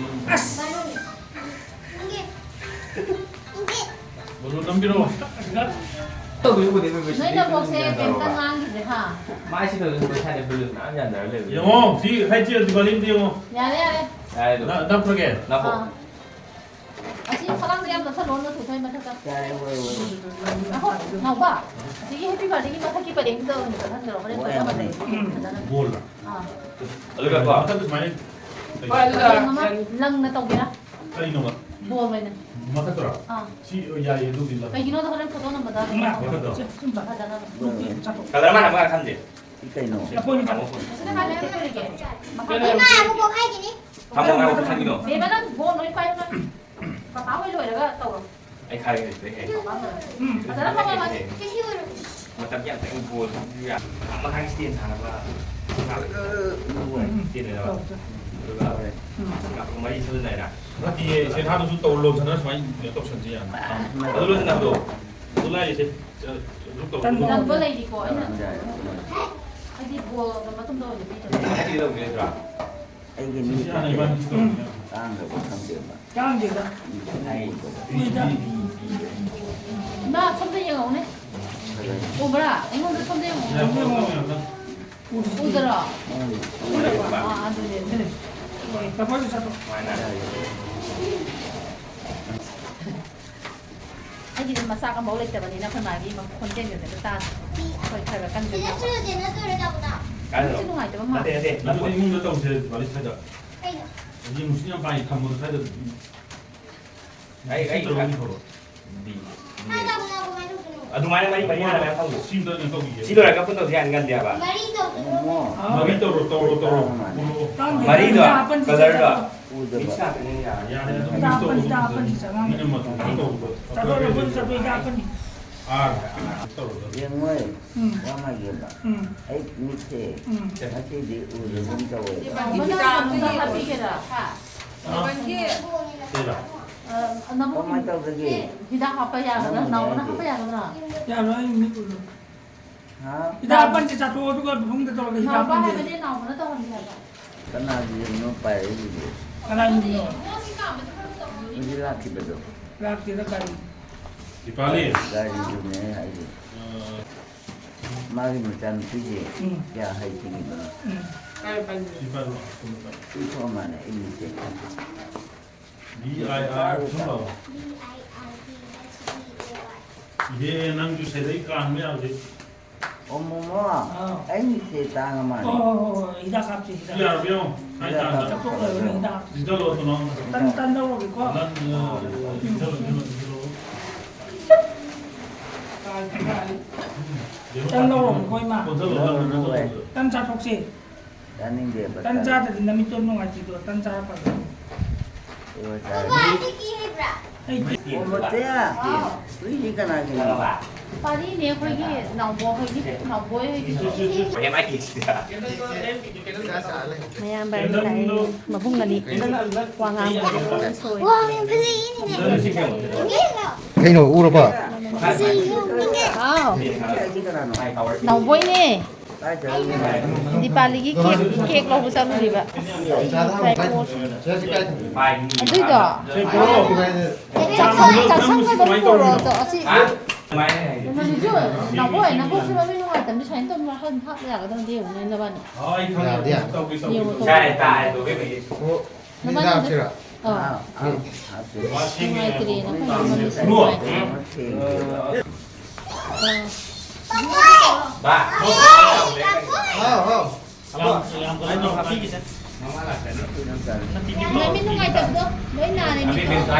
ꯑꯁ! ꯕꯥꯂꯨꯟ꯫ ꯅꯝꯕꯤꯔꯣ꯫ ꯇꯧꯗꯣꯏꯕꯨꯗꯤ ꯑꯩꯈꯣꯏ ꯅꯣꯏ ꯅꯕꯣꯛꯁꯦ ꯀꯩꯝꯇ ꯉꯥꯡꯈꯤꯗ꯭ꯔꯦ, ꯍꯥ? ꯃꯥꯏꯁꯤ ꯇꯧꯗꯣꯏꯕꯨ ꯏꯁꯥꯗ ꯕꯨꯂꯨꯠ ꯃꯌꯥꯝ ꯌꯥꯟꯊꯔ ꯂꯩꯕ꯫ ꯌꯦꯡꯉꯣ, ꯁꯤ ꯍꯩ ꯆꯦ ꯗꯤꯋꯥꯂꯤ ꯑꯝꯇ ꯌꯦꯡꯉꯣ꯫ ꯌꯥꯔꯦ, ꯌꯥꯔꯦ꯫ ꯌꯥꯔꯦ ꯑꯗꯨꯝ꯫ ꯅ-, ꯅꯞꯈ꯭ꯔꯒꯦ? ꯅꯞꯄꯣ꯫ ꯑꯥ꯫ ꯑꯁꯤ ꯐꯛꯂꯥꯡꯗ ꯌꯥꯝ ꯅꯞꯁꯜꯂꯣ, ꯅꯠꯇ꯭ꯔꯣ ꯊꯣꯏ ꯃꯊꯛꯇ꯫ ꯌꯥꯔꯦ, ꯍꯣꯏ, ꯍꯣꯏ, ꯍꯣꯏ꯫ ꯉꯥꯏꯈꯣ, ꯅꯥꯎꯕ꯫ ꯑꯁꯤꯒꯤ ꯍꯦꯄꯤ ꯕꯥꯔꯗꯦꯒꯤ ꯃꯊꯛꯀꯤ ꯄꯔꯦꯡꯗꯨꯗ ꯑꯣꯏꯅ ꯆꯠꯍꯟꯖꯔꯣ, ꯍꯣꯔꯦꯟ ꯍꯣꯏ, ꯐꯖꯅ ꯍꯣꯏ꯫ ꯂꯩ꯫ ꯕꯣꯜꯂ? ꯑꯥ꯫ ꯑꯗꯨꯒ ꯀꯣ꯫ ꯃꯊꯛꯇ ꯁꯨꯃꯥꯏꯅ ꯄꯔꯦꯡ ꯑꯃ ꯂꯪꯅ ꯇꯧꯒꯦꯔꯥ? ꯀꯔꯤꯅꯣꯕ? ꯕꯣꯜ ꯑꯣꯏꯅ꯫ ꯃꯊꯛꯇꯔꯣ? ꯑꯥ꯫ ꯁꯤ ꯌꯥꯏꯌꯦ, ꯑꯗꯨꯕꯨꯗꯤ ꯂꯪ꯫ ꯀꯩꯒꯤꯅꯣꯗ ꯍꯣꯔꯦꯟ ꯐꯣꯇꯣ ꯅꯝꯕꯗ ꯃꯊꯛꯇꯔꯣ? ꯐꯖꯅꯕ꯫ ꯀꯂꯔ ꯃꯥꯟꯅꯕ ꯉꯥꯛ ꯈꯟꯁꯦ꯫ ꯁꯤ ꯀꯩꯅꯣ? ꯊꯝꯃꯣ꯫ ꯑꯁꯤꯗ ꯀꯥꯏꯗ ꯂꯩꯔꯤꯒꯦ? ꯏꯃꯥ, ꯑꯃꯨꯛ ꯄꯣꯛ ꯍꯥꯏꯈꯤꯅꯤ꯫ ꯊꯝꯃꯣ, ꯉꯥꯏꯈꯣ, ꯈꯟꯈꯤꯅꯣ꯫ ꯕꯦꯕꯥ, ꯅꯪ ꯕꯣꯜ ꯂꯣꯏ ꯄꯥꯏꯌꯨ ꯅꯪ꯫ ꯄꯄꯥ ꯍꯣꯏ ꯂꯣꯏꯔꯒ ꯇꯧꯔꯣ꯫ ꯑꯩ ꯈꯥꯏꯒꯦ ꯍꯧꯖꯤꯛꯇꯩ ꯍꯦꯛ꯫ ꯎꯝ꯫ ꯐꯖꯅ ꯐꯝꯃꯣ, ꯃꯥꯗꯤ꯫ ꯁꯤ, ꯁꯤ ꯑꯣꯏꯔꯣ꯫ ꯃꯇꯝ ꯌꯥꯝ ꯆꯪꯉꯤ ꯕꯣꯜꯁꯤꯁꯨ ꯌꯥꯝ꯫ ꯃꯈꯥꯒꯤ ꯁ꯭ꯇꯦꯟ ꯁꯥꯅꯕ꯫ ꯁ꯭ꯇꯦꯟ ꯂꯩꯅꯕ꯫ ꯑꯗꯨꯒ ꯀꯥꯞꯄ ꯃꯔꯤ ꯁꯝꯖꯤꯟꯅꯔꯦꯅ꯫ ꯅꯠꯇꯤꯌꯦ, ꯁꯦꯟꯊꯥꯗꯨꯁꯨ ꯇꯧ, ꯂꯣꯟꯁꯟꯅ ꯁꯨꯃꯥꯏꯅ ꯀꯩꯅꯣ ꯇꯧꯁꯟꯁꯤ ꯌꯥꯅꯤ꯫ ꯑꯗꯨ ꯂꯣꯟꯁꯟꯅꯕꯗꯣ꯫ ꯑꯗꯨ ꯂꯥꯏꯔꯤꯁꯦ꯫ ꯂꯨꯞ ꯇꯧ꯫ ꯂꯝꯕ ꯂꯩꯔꯤꯀꯣ, ꯑꯩꯅ꯫ ꯍꯥꯏꯗꯤ ꯕꯣꯜ ꯃꯇꯨꯡꯗ ꯑꯣꯏꯅ ꯄꯤꯗꯕ꯫ ꯍꯥꯏꯗꯤ ꯂꯧꯒꯦ ꯅꯠꯇ꯭ꯔꯥ? ꯑꯩꯒꯤ ꯃꯤ ꯁꯤ ꯍꯥꯟꯅ ꯏꯕꯥꯅꯤ ꯇꯧꯁꯤꯅꯦ꯫ ꯇꯥꯡꯗꯕ ꯈꯪꯗꯦꯕ꯫ ꯇꯥꯡꯗꯦꯗ꯫ ꯀꯨꯏꯗ꯫ ꯏꯃꯥ, ꯁꯣꯝꯗ ꯌꯦꯡꯉꯛꯎꯅꯦ꯫ ꯎꯕ꯭ꯔꯥ? ꯑꯩꯉꯣꯟꯗ ꯁꯣꯝꯗ ꯌꯦꯡꯉꯛꯎꯅꯦ꯫ ꯎꯗꯔꯣ? ꯎꯝ꯫ ꯎꯗ꯭ꯔꯕ? ꯑꯥ, ꯑꯗꯨꯅꯦ, ꯑꯗꯨꯅꯦ꯫ ꯆꯠꯄꯁꯨ ꯆꯠꯄ꯫ ꯑꯩꯒꯤꯗꯤ ꯃꯆꯥꯛ ꯑꯃꯐꯥꯎ ꯂꯩꯇꯕꯅꯤꯅ ꯑꯩꯈꯣꯏ ꯃꯥꯒꯤ ꯈꯣꯟꯖꯦꯜꯒꯗꯤ ꯇꯥꯗꯦ꯫ ꯑꯩꯈꯣꯏ ꯈꯔ ꯈꯔ ꯀꯟꯅ ꯀꯥꯏꯗꯅꯣ? ꯅꯨꯡꯁꯤ ꯅꯨꯡꯉꯥꯏꯇꯕ ꯃꯥꯜꯂꯦ꯫ ꯅꯠꯇꯦ, ꯅꯠꯇꯦ꯫ ꯑꯗꯨ ꯏꯃꯨꯡꯗ ꯇꯧꯁꯦ, ꯕꯥꯂꯤ ꯁ꯭ꯋꯥꯏꯗ꯫ ꯀꯩꯅꯣ? ꯍꯧꯖꯤꯛ ꯅꯨꯡꯁꯤꯠ ꯌꯥꯝ ꯄꯥꯏ, ꯊꯝꯃꯣ ꯁ꯭ꯋꯥꯏꯗ꯫ ꯑꯩ, ꯑꯩ, ꯁꯤ ꯇꯧꯔꯒ ꯊꯝꯃꯣ꯫ B, B. ꯀꯥꯏ ꯇꯧꯕꯅꯣ? ꯀꯃꯥꯏꯅ ꯇꯧꯗꯣꯏꯅꯣ? ꯑꯗꯨꯃꯥꯏꯅ ꯃꯔꯤ ꯃꯔꯤ ꯍꯥꯟꯅ ꯃꯌꯥꯝ ꯊꯝꯃꯣ꯫ ꯁꯤ ꯑꯝꯇ ꯀꯩꯅꯣ ꯇꯧꯈꯤꯒꯦ꯫ ꯁꯤ ꯂꯣꯏꯔꯒ ꯄꯨꯟ ꯇꯧꯁꯤ ꯌꯥꯅꯤ, ꯉꯟꯗꯦ ꯍꯥꯏꯕ꯫ ꯃꯔꯤ ꯇꯧꯗꯣꯏꯅꯣ? ꯃꯔꯤ ꯇꯧꯔꯣ, ꯇꯧꯔꯣ, ꯇꯧꯔꯣ꯫ ꯄꯨꯔꯛꯑꯣ꯫ ꯃꯔꯤꯗꯣ, ꯀꯂꯔꯗꯣ꯫ ꯃꯤꯛꯁ ꯉꯥꯛꯇꯅꯦ ꯌꯥꯔꯦ꯫ ꯌꯥꯔꯦ, ꯑꯗꯨꯝ ꯃꯤꯛꯁ ꯇꯧꯕꯗꯣ ꯐꯖꯅꯤ꯫ ꯃꯤꯅ ꯃꯆꯨ ꯈꯔ ꯇꯧꯕꯗꯣ꯫ ꯆꯠꯊꯣꯛꯑꯣ, ꯄꯨꯟ ꯆꯠꯊꯣꯛꯑꯣ, ꯍꯤꯗꯥꯛ ꯍꯥꯞꯄꯅꯤ꯫ ꯑꯥꯔ ꯇꯧꯔꯒ꯫ ꯌꯦꯡꯉꯣꯏ꯫ ꯎꯝ꯫ ꯋꯥ ꯉꯥꯏꯒꯦꯕ꯫ ꯎꯝ꯫ ꯑꯩ ꯃꯤꯠꯁꯦ ꯎꯝ꯫ ꯉꯁꯤꯗꯤ ꯎꯗꯒꯨꯝ ꯇꯧꯋꯦꯕ꯫ ꯍꯤꯗꯥꯛ ꯑꯃ ꯍꯥꯞꯄꯤꯒꯦꯔꯥ? ꯍꯥ? ꯀꯩꯕ? ꯑ, ꯅꯕꯨꯡ ꯀꯃꯥꯏꯅ ꯇꯧꯗꯒꯦ? ꯍꯤꯗꯥꯛ ꯍꯥꯞꯄ ꯌꯥꯒꯗ꯭ꯔꯥ? ꯅꯪ ꯅꯥꯎꯕꯅ ꯍꯥꯏꯁꯦ꯫ ꯍꯥꯞꯄ ꯌꯥꯒꯗ꯭ꯔꯥ? ꯌꯥꯔꯣꯏ, ꯑꯩ ꯃꯤꯠ ꯎꯔꯣꯏ꯫ ꯍꯥ? ꯍꯤꯗꯥꯛ ꯑꯃ ꯆꯥꯊꯣꯛꯑꯣ, ꯑꯗꯨꯒ ꯐꯃꯨꯡꯗ ꯇꯧꯔꯒ ꯍꯤꯗꯥꯛ ꯅꯥꯎꯕ ꯍꯥꯞꯄꯝꯒꯦ꯫ ꯍꯥꯏꯕꯅꯦ, ꯅꯥꯎꯕꯅ ꯇꯧꯍꯟꯒꯦ ꯍꯥꯏꯕ꯫ ꯀꯅꯥꯒꯤ ꯌꯨꯝꯅꯣ ꯄꯥꯏꯔꯛꯏꯁꯤꯕꯣ? ꯀꯅꯥꯒꯤ ꯌꯨꯝꯅꯣ? ꯍꯧꯖꯤꯛ ꯂꯥꯛꯈꯤꯕꯗꯣ꯫ ꯂꯥꯛꯇꯦꯗ ꯒꯥꯔꯤ꯫ ꯗꯤꯄꯥꯂꯤ꯫ ꯒꯥꯔꯤꯗꯨꯅꯦ ꯍꯥꯏꯁꯦ꯫ ꯑ, ꯃꯥꯒꯤ ꯃꯆꯥꯅꯨꯄꯤꯁꯦ ꯎꯝ꯫ ꯀꯌꯥ ꯍꯩꯇ꯭ꯔꯤꯕꯅꯣ? ꯎꯝ꯫ ꯄꯥꯏꯌꯨ, ꯄꯥꯏꯌꯨ꯫ ꯁꯤ ꯄꯥꯏꯔꯣ꯫ ꯄꯤꯊꯣꯛꯑ ꯃꯥꯅꯦ ꯑꯩ ꯃꯤꯠꯁꯦ꯫ ꯕꯤ ꯑꯥꯏ ꯑꯥꯔ ꯁꯨꯝ ꯂꯥꯎ꯫ ꯏꯍꯦ, ꯅꯪꯁꯨ ꯁꯤꯗꯩ ꯀꯥꯟꯕ ꯌꯥꯕꯗꯤ꯫ ꯑꯣ, ꯃꯣꯃꯣ, ꯑꯥꯎ꯫ ꯑꯩ ꯃꯤꯠꯁꯦ ꯇꯥꯡꯉ ꯃꯥꯜꯂꯦ꯫ ꯍꯣꯏ, ꯍꯣꯏ, ꯍꯣꯏ, ꯍꯣꯏ, ꯍꯤꯗꯥꯛ ꯀꯥꯞꯁꯤ, ꯍꯤꯗꯥꯛ꯫ ꯌꯥꯔꯕ ꯌꯦꯡꯉꯣ꯫ ꯍꯥꯏ ꯍꯤꯗꯥꯛ ꯇꯥꯟꯗ꯫ ꯀꯥꯞꯄ꯫ ꯆꯥꯊꯣꯛ ꯂꯣꯏꯕꯅꯦ, ꯍꯤꯗꯥꯛ ꯀꯥꯞꯁꯤ꯫ ꯁꯤꯗ ꯂꯣꯏꯔꯣ, ꯅꯪ꯫ ꯇꯟ, ꯇꯟ ꯂꯧꯔꯒꯦꯀꯣ꯫ ꯅꯪ, ꯑ, ꯁꯤꯗ ꯂꯣꯏꯔꯣ, ꯁꯤꯗ ꯂꯣꯏꯔꯣ꯫ ꯇꯟ ꯂꯧꯔꯒꯦꯀꯣ, ꯏꯃꯥ꯫ ꯀꯣꯟꯁꯤꯜꯂꯣ, ꯅꯪ, ꯅꯪ, ꯅꯪ꯫ ꯇꯟ ꯆꯥꯊꯣꯛꯁꯤ꯫ ꯆꯥꯅꯤꯡꯗꯦꯕ ꯇꯟ ꯇꯟ꯫ ꯆꯥꯗ꯭ꯔꯗꯤ ꯅꯃꯤꯠꯇꯣ ꯅꯨꯡꯉꯥꯏꯇꯦꯗꯣ, ꯇꯟ ꯆꯥꯔ ꯐꯖꯅ꯫ ꯑꯣ, ꯆꯥꯔꯦ꯫ ꯑꯩ ꯑꯣ, ꯃꯣꯇꯦ, ꯍꯨꯏꯗꯤ ꯀꯅꯥꯒꯤꯅꯣ? ꯄꯥꯔꯤꯅꯦ ꯑꯩꯈꯣꯏꯒꯤ ꯅꯥꯎꯕꯣꯛ ꯍꯣꯏꯒꯤ, ꯅꯥꯎꯕꯣꯏ ꯍꯣꯏꯒꯤ꯫ ꯃꯌꯥꯝꯕ ꯑꯅꯤ ꯂꯥꯛꯑꯦ, ꯃꯕꯨꯡ ꯑꯅꯤ꯫ ꯋꯥ ꯉꯥꯡꯕꯗ ꯂꯣꯏ ꯁꯣꯏ꯫ ꯀꯩꯅꯣ, ꯎꯔꯕ? ꯍꯥꯎ꯫ ꯅꯥꯎꯕꯣꯏꯅꯦ꯫ ꯗꯤꯄꯥꯂꯤꯒꯤ ꯀꯦꯛ, ꯀꯦꯛ ꯂꯧꯕ ꯆꯠꯂꯨꯔꯤꯕ꯫ ꯑꯗꯨꯏꯗꯣ꯫ ꯆꯥꯛꯁꯪ, ꯆꯥꯛꯁꯪꯗ ꯑꯗꯨꯝ ꯄꯨꯔꯛꯑꯣ, ꯑꯗꯣ ꯑꯁꯤ꯫ ꯅꯥꯎꯕꯣꯏ, ꯅꯀꯣꯛꯁꯦ ꯃꯃꯤꯠ ꯅꯨꯡꯉꯥꯏꯇꯕꯅꯤ, ꯁꯨꯃꯥꯏꯅ ꯇꯧꯗꯅ ꯍꯥꯞ ꯌꯥꯒꯗ꯭ꯔꯗꯤ ꯌꯦꯡꯉꯨꯅꯦ, ꯅꯕꯥꯅꯤ꯫ ꯌꯥꯕꯗꯤ ꯌꯥꯅꯤ꯫ ꯌꯦꯡꯉꯣ, ꯇꯧ꯫ ꯌꯥꯔꯦ, ꯇꯥꯔꯦ, ꯑꯗꯨ ꯀꯩꯅꯣ꯫ ꯑꯣ, ꯃꯤ ꯅꯕꯥꯅꯤ ꯍꯥꯞꯁꯤꯔꯣ? ꯑꯥ꯫ ꯑꯥ, ꯍꯥꯞꯁꯤ꯫ ꯅꯨꯡꯉꯥꯏꯇ꯭ꯔꯦꯅ ꯑꯩꯈꯣꯏ ꯃꯃꯤꯠꯁꯦ ꯏꯕꯨꯡꯉꯣ꯫ ꯅꯨꯡꯉꯥꯏꯇ꯭ꯔꯦ꯫ ꯊꯦꯡ꯫ ꯑꯥ꯫ ꯕꯥ꯫ ꯍꯥꯎ, ꯍꯥꯎ꯫ ꯌꯥꯝ, ꯌꯥꯝ ꯀꯩꯅꯣ ꯇꯧ, ꯍꯥꯞꯄꯤꯒꯦꯁꯦ꯫ ꯃꯃꯤꯠ ꯅꯨꯡꯉꯥꯏꯇꯕꯗꯣ ꯂꯣꯏ ꯅꯥꯔꯦ, ꯃꯤꯠꯇꯣ꯫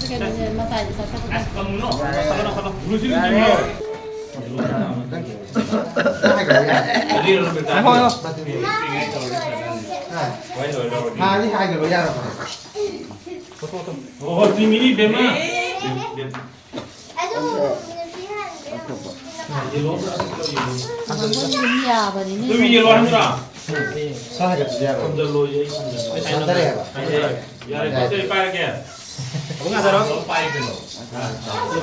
ꯀꯩꯅꯣꯁꯦ, ꯃꯇꯥꯏꯗ ꯆꯠꯊꯣꯛꯄꯗ꯫ ꯀꯩꯅꯣ, ꯀꯩꯅꯣ꯫ ꯌꯥꯔꯦ꯫ ꯍꯥꯏꯈ꯭ꯔꯣ, ꯌꯥꯔꯦ꯫ ꯍꯣꯏ, ꯍꯣꯏ꯫ ꯍꯥ? ꯍꯥꯏꯗꯤ ꯍꯥꯏꯈ꯭ꯔꯣ, ꯌꯥꯔꯕꯣ? ꯑꯣ, ꯆꯤꯡꯃꯤꯅꯤ, ꯕꯦꯝꯃ꯫ ꯑꯗꯨ ꯅꯨꯄꯤ ꯍꯥꯟꯅ ꯌꯥꯎ-, ꯌꯥꯎꯊꯣꯛꯄ꯫ ꯌꯥꯕꯅꯤꯅꯦ꯫ ꯅꯣꯏ ꯌꯦꯜꯂꯣ ꯍꯥꯏꯕ꯭ꯔꯥ? ꯁꯥ ꯍꯥꯏꯒꯠꯄꯗꯤ ꯌꯥꯔꯣꯏ꯫ ꯊꯝꯖꯜꯂꯣꯌꯦ, ꯑꯩ ꯊꯝꯖꯜꯂꯦ꯫ ꯑꯩ ꯁꯣꯟꯊꯔꯦ ꯍꯥꯏꯕ꯫ ꯌꯥꯔꯦ, ꯌꯥꯔꯦ, ꯄꯣꯠ ꯆꯩ ꯄꯥꯏꯔꯒꯦ꯫ ꯑꯕꯨꯡ ꯉꯥꯗꯔꯣ? ꯄꯥꯏ ꯀꯩꯅꯣ꯫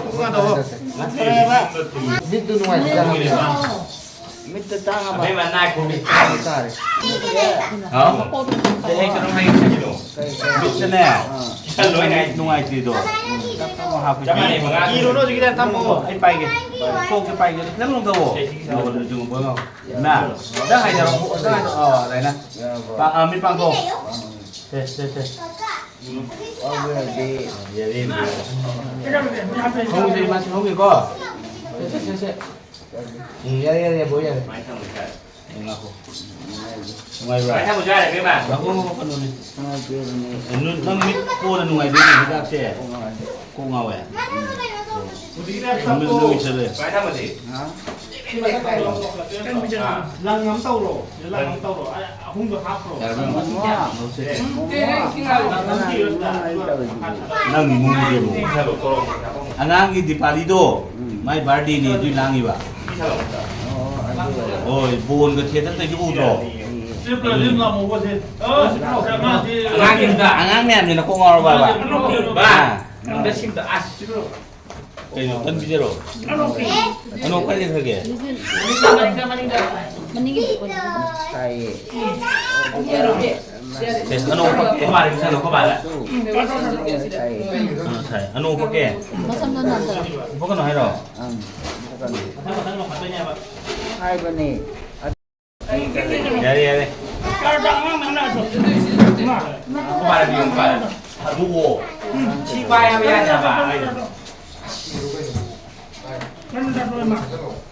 ꯑꯕꯨꯡ ꯉꯥꯗꯔꯣ? ꯃꯤꯠꯇꯨ ꯅꯨꯡꯉꯥꯏꯇꯦ꯫ ꯃꯤꯠꯇ ꯇꯥꯡꯉꯕ? ꯑꯕꯦꯝꯃ, ꯅꯥꯏꯈꯣꯃꯤ꯫ ꯇꯥꯔꯦ, ꯇꯥꯔꯦ꯫ ꯍꯥꯎ? ꯀꯩ, ꯀꯩ? ꯃꯤꯠꯇꯅꯦ꯫ ꯑꯥ꯫ ꯈꯤꯇꯪ ꯂꯣꯏ ꯅꯥꯏ-, ꯅꯨꯡꯉꯥꯏꯇ꯭ꯔꯤꯗꯣ꯫ ꯍꯥꯞꯄꯤ꯫ ꯆꯞ ꯃꯥꯟꯅꯩ, ꯃꯉꯥ꯫ ꯀꯤꯔꯨꯅꯨ ꯍꯧꯖꯤꯛꯀꯤꯗꯤ ꯊꯝꯃꯣ꯫ ꯑꯩ ꯄꯥꯏꯒꯦ꯫ ꯀꯣꯛꯁꯦ ꯄꯥꯏꯒꯦ꯫ ꯈꯤꯇꯪ ꯂꯣꯡꯊꯧꯑꯣ꯫ ꯏꯃꯥ, ꯈꯤꯇꯪ ꯍꯥꯏꯊꯔꯛꯑꯣ꯫ ꯈꯤꯇꯪ ꯍꯥꯏꯊꯔꯛꯑꯣ꯫ ꯑꯣ, ꯑꯗꯥꯏꯅ꯫ ꯄꯥ-, ꯑ, ꯃꯤꯠ ꯄꯥꯡꯊꯣꯛꯑꯣ꯫ ꯁꯦ, ꯁꯦ, ꯁꯦ꯫ ꯍꯧꯒꯦ, ꯃꯥꯁꯤ ꯍꯧꯒꯦꯀꯣ꯫ ꯁꯦ, ꯁꯦ, ꯁꯦ, ꯁꯦ꯫ ꯎꯝ, ꯌꯥꯔꯦ, ꯌꯥꯔꯦ, ꯌꯥꯔꯦ, ꯕꯣꯏ, ꯌꯥꯔꯦ꯫ ꯁꯨꯃꯥꯏꯅ ꯊꯝꯃꯨꯁꯦ ꯌꯥꯔꯦ꯫ ꯎꯝ, ꯉꯥꯏꯈꯣ꯫ ꯅꯨꯡꯉꯥꯏꯕ꯭ꯔꯥ? ꯁꯨꯃꯥꯏꯅ ꯊꯝꯃꯨꯁꯦ ꯌꯥꯔꯦ, ꯏꯕꯦꯝꯃ꯫ ꯉꯥꯏꯈꯣ, ꯉꯥꯏꯈꯣ, ꯀꯩꯅꯣꯅꯦ꯫ ꯅꯨꯡꯉꯥꯏꯇꯦꯕꯅꯦ꯫ ꯑꯦ, ꯅꯨ-, ꯅꯪ ꯃꯤꯠ ꯄꯣꯅ ꯅꯨꯡꯉꯥꯏꯗꯣꯏꯅꯦ ꯍꯤꯗꯥꯛꯁꯦ꯫ ꯀꯣꯛ ꯉꯥꯎꯔꯦ꯫ ꯀꯣꯛ ꯉꯥꯎꯋꯦ? ꯎꯝ꯫ ꯅꯨꯃꯤꯠ ꯅꯨꯃꯤꯠ ꯆꯠꯂꯦ꯫ ꯁꯨꯃꯥꯏꯅ ꯊꯝꯃꯁꯦ꯫ ꯍꯥ? ꯂꯪ ꯑꯃ ꯇꯧꯔꯣ꯫ ꯂꯪ ꯑꯃ ꯇꯧꯔꯣ꯫ ꯑ-, ꯑꯍꯨꯝꯗꯣ ꯍꯥꯞꯈ꯭ꯔꯣ꯫ ꯌꯥꯔꯕ? ꯃꯃꯥ꯫ ꯂꯪ ꯑꯃ ꯄꯤꯔꯣ ꯁꯤꯗ꯫ ꯅꯪ ꯏꯃꯨꯡꯒꯤ ꯏꯕꯨꯡ꯫ ꯑꯉꯥꯡꯒꯤ ꯗꯤꯄꯥꯂꯤꯗꯣ, ꯎꯝ꯫ ꯃꯥꯏ ꯕꯥꯔꯗꯦꯅꯤ ꯑꯗꯨꯏ ꯂꯥꯡꯉꯤꯕ꯫ ꯑꯣ, ꯑꯗꯨ ꯑꯣꯏꯔꯦ꯫ ꯍꯣꯏ, ꯕꯣꯟꯒ ꯊꯦꯇꯔꯗꯒꯤ ꯎꯗ꯭ꯔꯣ? ꯎꯝ꯫ ꯑꯉꯥꯡꯒꯤ ꯍꯤꯗꯥꯛ꯫ ꯑꯉꯥꯡ ꯃꯌꯥꯝꯁꯤꯅ ꯀꯣꯛ ꯉꯥꯎꯔꯕ ꯍꯥꯏꯕ? ꯕꯥ, ꯑꯥ꯫ ꯑꯝꯇ ꯁꯤꯝꯇ, ꯑꯁ꯫ ꯀꯩꯅꯣ, ꯇꯟ ꯄꯤꯖꯔꯣ? ꯑꯅꯣꯛ ꯀꯥꯏ ꯂꯩꯈ꯭ꯔꯒꯦ? ꯃꯅꯤꯡꯒꯤ ꯇꯥꯏꯌꯦ꯫ ꯑꯦ, ꯑꯅꯣꯛ ꯎꯞꯄꯛꯀꯦ꯫ ꯈꯣꯏ ꯃꯥꯗ ꯄꯤꯁꯜꯂꯣ, ꯈꯣꯏ ꯃꯥꯗ꯫ ꯇꯥꯏꯌꯦ꯫ ꯑ, ꯁꯥꯏ꯫ ꯑꯅꯣꯛ ꯎꯞꯄꯛꯀꯦ꯫ ꯃꯁꯝꯗꯣ ꯅꯥꯟꯊꯔꯣ꯫ ꯎꯞꯄꯛꯀꯅꯨ ꯍꯥꯏꯔꯣ? ꯑꯪ, ꯎꯞꯄꯛꯀꯅꯨ꯫ ꯃꯊꯪ, ꯃꯊꯪ ꯂꯧꯈꯠꯇꯣꯏꯅꯦꯕ꯫ ꯍꯥꯏꯕꯅꯦ꯫ ꯌꯥꯔꯦ, ꯌꯥꯔꯦ꯫ ꯈꯣꯏ ꯃꯥꯗ ꯄꯤꯌꯨ, ꯈꯣꯏ ꯃꯥꯗ꯫ ꯊꯥꯗꯣꯛꯑꯣ꯫ ꯁꯤ ꯄꯥꯏ ꯍꯥꯏꯕ ꯌꯥꯗꯦ ꯍꯥꯏꯕ꯫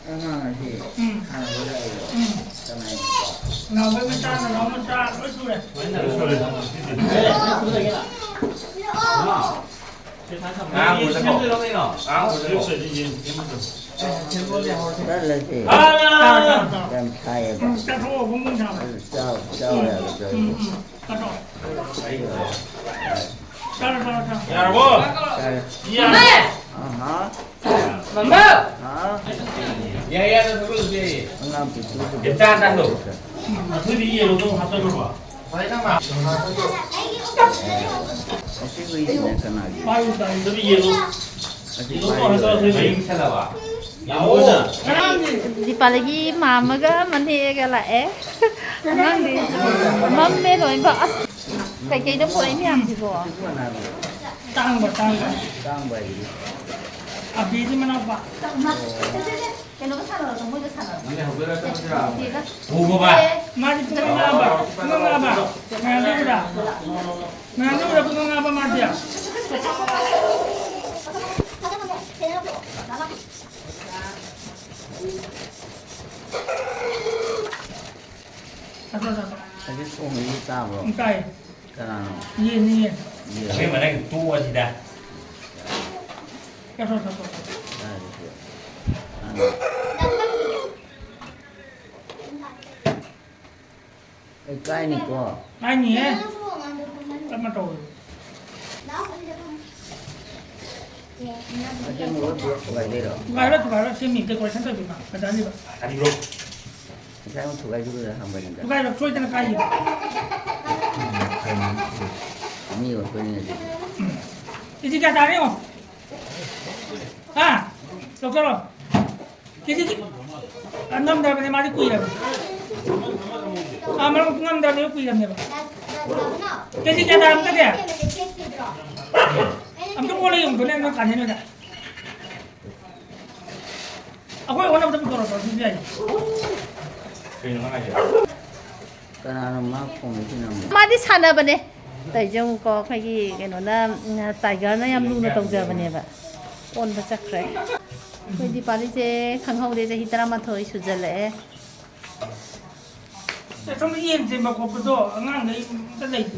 ꯑꯉꯥꯡ ꯑꯁꯤ ꯎꯝ꯫ ꯁꯥꯟꯅꯕ ꯂꯥꯛꯏꯔꯣ? ꯎꯝ꯫ ꯀꯅꯥꯏꯅꯣ? ꯅꯥꯎꯕꯩ ꯃꯆꯥ, ꯅꯅꯥꯎ ꯃꯆꯥ ꯂꯣꯏ ꯁꯨꯔꯦ꯫ ꯂꯣꯏ ꯁꯨꯔꯦ꯫ ꯉꯥ ꯑꯃꯨꯕ ꯆꯠꯈꯣ꯫ ꯉꯥ ꯑꯃꯨꯕ ꯆꯠꯈꯣ꯫ ꯆꯠꯂꯁꯦ꯫ ꯌꯥꯝ ꯁꯥꯏꯌꯦꯕ꯫ ꯎꯝ, ꯆꯠꯊꯣꯛꯑꯣ, ꯐꯃꯨꯡ ꯊꯝꯃꯣ꯫ ꯑꯗꯨ ꯆꯥꯎ-, ꯆꯥꯎ ꯎꯝ, ꯌꯥꯒꯗ꯭ꯔꯣ? ꯎꯝ, ꯎꯝ, ꯆꯠꯊꯣꯛꯑꯣ꯫ ꯆꯥꯔꯣ, ꯆꯥꯔꯣ, ꯆꯥꯔꯣ꯫ ꯌꯥꯔꯕꯣ? ꯆꯥꯔꯦ꯫ ꯌꯥꯔꯦ꯫ ꯑꯍꯥ꯫ ꯃꯃꯥ! ꯍꯥ? ꯌꯥꯏ, ꯌꯥꯏ, ꯑꯗꯨ ꯊꯣꯛꯂꯛꯑꯁꯨ ꯌꯥꯏꯌꯦ꯫ ꯑꯉꯥꯡ ꯄꯤꯛꯇ꯭ꯔꯨꯗꯨꯕꯨ ꯌꯥꯝ ꯆꯥ ꯇꯥꯍꯜꯂꯣ꯫ ꯑꯩꯈꯣꯏꯗꯤ ꯌꯦꯜꯂꯣꯗꯣ ꯑꯃꯨꯛ ꯍꯥꯞꯆꯜꯂꯨꯔꯕ? ꯑꯁꯤ ꯍꯨꯏꯁꯤꯅ ꯀꯅꯥꯒꯤ? ꯄꯥꯏꯌꯨ, ꯄꯥꯏꯌꯨ꯫ ꯑꯗꯨꯗꯤ ꯌꯦꯜꯂꯣ꯫ ꯑꯁꯤ ꯌꯦꯜꯂꯣꯗꯣ ꯄꯥꯏꯌꯨ꯫ ꯍꯥꯞꯆꯜꯂꯁꯨ ꯌꯥꯏꯌꯦ꯫ ꯂꯥꯛꯑꯣ꯫ ꯗꯤꯄꯥꯂꯤꯒꯤ ꯃꯥꯝꯃꯒ ꯃꯅꯦꯒ ꯂꯥꯛꯑꯦ꯫ ꯑꯉꯥꯡꯗꯤ ꯃꯝꯃꯦ ꯂꯣꯏꯅꯃꯛ꯫ ꯑꯁ, ꯀꯩꯀꯩꯅꯣ ꯄꯨꯔꯛꯏ ꯃꯌꯥꯝꯁꯤꯕꯣ? ꯇꯥꯡꯕ, ꯇꯥꯡꯕ꯫ ꯇꯥꯡꯕ ꯍꯥꯏꯗꯤ? ꯑꯕꯤꯒꯤ ꯃꯅꯥꯎꯄꯥ꯫ ꯀꯩꯅꯣꯒ ꯁꯥꯟꯅꯔꯣ, ꯃꯣꯏꯒ ꯁꯥꯟꯅꯔꯣ꯫ ꯅꯪꯗꯤ ꯍꯧꯗꯣꯏꯔꯥ ꯆꯠꯂꯁꯤꯔꯥ? ꯆꯦꯒ꯫ ꯄꯨꯈꯣꯕ꯫ ꯃꯥꯗꯤ ꯄꯨꯡ ꯃꯉꯥ ꯍꯥꯕ, ꯄꯨꯡ ꯃꯉꯥ ꯍꯥꯕ꯫ ꯃꯌꯥꯝꯗꯤ ꯎꯕ꯭ꯔꯥ? ꯃꯌꯥꯝꯗꯤ ꯎꯕ꯭ꯔꯥ ꯄꯨꯡ ꯃꯉꯥ ꯍꯥꯕ ꯃꯥꯗꯤ? ꯆꯠꯂꯣ, ꯆꯠꯂꯣ꯫ ꯑꯁꯤ ꯊꯣꯡꯉꯤꯁꯤ ꯇꯥꯕ꯭ꯔꯣ? ꯎꯝ, ꯇꯥꯏꯌꯦ꯫ ꯀꯅꯥꯅꯣ? ꯌꯦꯟꯅꯤ, ꯌꯦꯟ꯫ ꯌꯦꯟ꯫ ꯑꯕꯦꯝꯃ, ꯅꯪ ꯇꯣꯛꯑꯁꯤꯗ꯫ ꯆꯠꯂꯣ, ꯆꯠꯂꯣ꯫ ꯀꯥꯏꯗ ꯇꯣꯛꯑꯣ? ꯀꯥꯏꯗ? ꯑꯩ ꯀꯥꯏꯅꯤꯀꯣ꯫ ꯀꯥꯏꯅꯤꯍꯦ꯫ ꯇꯞꯅ ꯇꯧ꯫ ꯑꯁꯦꯡꯕ ꯂꯣꯏ ꯄꯨꯂꯞ ꯊꯨꯒꯥꯏꯗꯣꯏꯔꯣ? ꯊꯨꯒꯥꯏꯔꯣꯏ, ꯊꯨꯒꯥꯏꯔꯣꯏ, ꯁꯦꯝꯃꯤ, decoration ꯇꯧꯕꯤꯕ, ꯐꯖꯍꯜꯂꯤꯕ꯫ ꯇꯥꯅꯤꯡꯕ꯭ꯔꯣ? ꯉꯁꯥꯏ ꯑꯃꯨꯛ ꯊꯨꯒꯥꯏꯈꯤꯕꯗ ꯍꯪꯕꯅꯤꯗ꯫ ꯊꯨꯒꯥꯏꯔꯣꯏ, ꯁꯣꯏꯗꯅ ꯀꯥꯏꯈꯤꯕ꯫ ꯃꯤ ꯑꯣꯏꯔꯛꯄꯩꯅꯦ ꯑꯗꯨꯗꯤ꯫ ꯎꯝ꯫ ꯀꯦꯖꯤ ꯀꯌꯥ ꯇꯥꯔꯦ ꯌꯦꯡꯉꯣ꯫ ꯍꯥ? ꯂꯧꯊꯣꯔꯣ꯫ ꯀꯦꯖꯤ ꯀꯤ-, ꯑ, ꯉꯝꯗ꯭ꯔꯕꯅꯦ, ꯃꯥꯗꯤ ꯀꯨꯏꯔꯕꯅꯦ꯫ ꯑꯥ, ꯃꯔꯛ ꯉꯝꯗ꯭ꯔꯕꯅꯦ, ꯀꯨꯏꯔꯕꯅꯦꯕ꯫ ꯀꯦꯖꯤ ꯀꯌꯥ ꯇꯥꯔꯝꯒꯗꯒꯦ? ꯑꯝꯇ ꯑꯣꯜꯂ ꯌꯦꯡꯉꯨꯗꯅꯦ, ꯅꯪ ꯀꯥꯟꯅꯩ ꯅꯣꯏꯗ꯫ ꯑꯩꯈꯣꯏ ꯑꯣꯟꯅꯕꯗ ꯄꯨꯊꯣꯔꯛꯄ ꯑꯗꯨꯁꯨ ꯌꯥꯏ꯫ ꯀꯩꯅꯣ ꯅꯪ ꯍꯥꯏꯁꯦ? ꯀꯅꯥꯅꯣ ꯃꯥ ꯈꯣꯡꯉꯤꯁꯤꯅ ꯑꯃꯨꯛ? ꯃꯥꯗꯤ ꯁꯥꯟꯅꯕꯅꯦ꯫ ꯇꯧꯔꯤꯁꯦ ꯌꯦꯡꯉꯨꯀꯣ, ꯑꯩꯈꯣꯏꯒꯤ ꯀꯩꯅꯣꯅ, ꯎꯝ, ꯇꯥꯏꯒꯔꯅ ꯌꯥꯝ ꯂꯨꯅ ꯇꯧꯖꯕꯅꯦꯕ꯫ ꯑꯣꯟꯕ ꯆꯠꯈ꯭ꯔꯦ꯫ ꯑꯩꯈꯣꯏ ꯗꯤꯄꯥꯂꯤꯁꯦ ꯈꯪꯍꯧꯗꯦ, ꯆꯍꯤ ꯇꯔꯥꯃꯥꯊꯣꯏ ꯁꯨꯖꯜꯂꯛꯑꯦ꯫ ꯑꯦ, ꯁꯣꯝꯗ ꯌꯦꯟ ꯆꯦꯟꯕ ꯈꯣꯠꯄꯗꯣ ꯑꯉꯥꯡꯈꯩ ꯑꯝꯇ ꯂꯩꯇꯦ꯫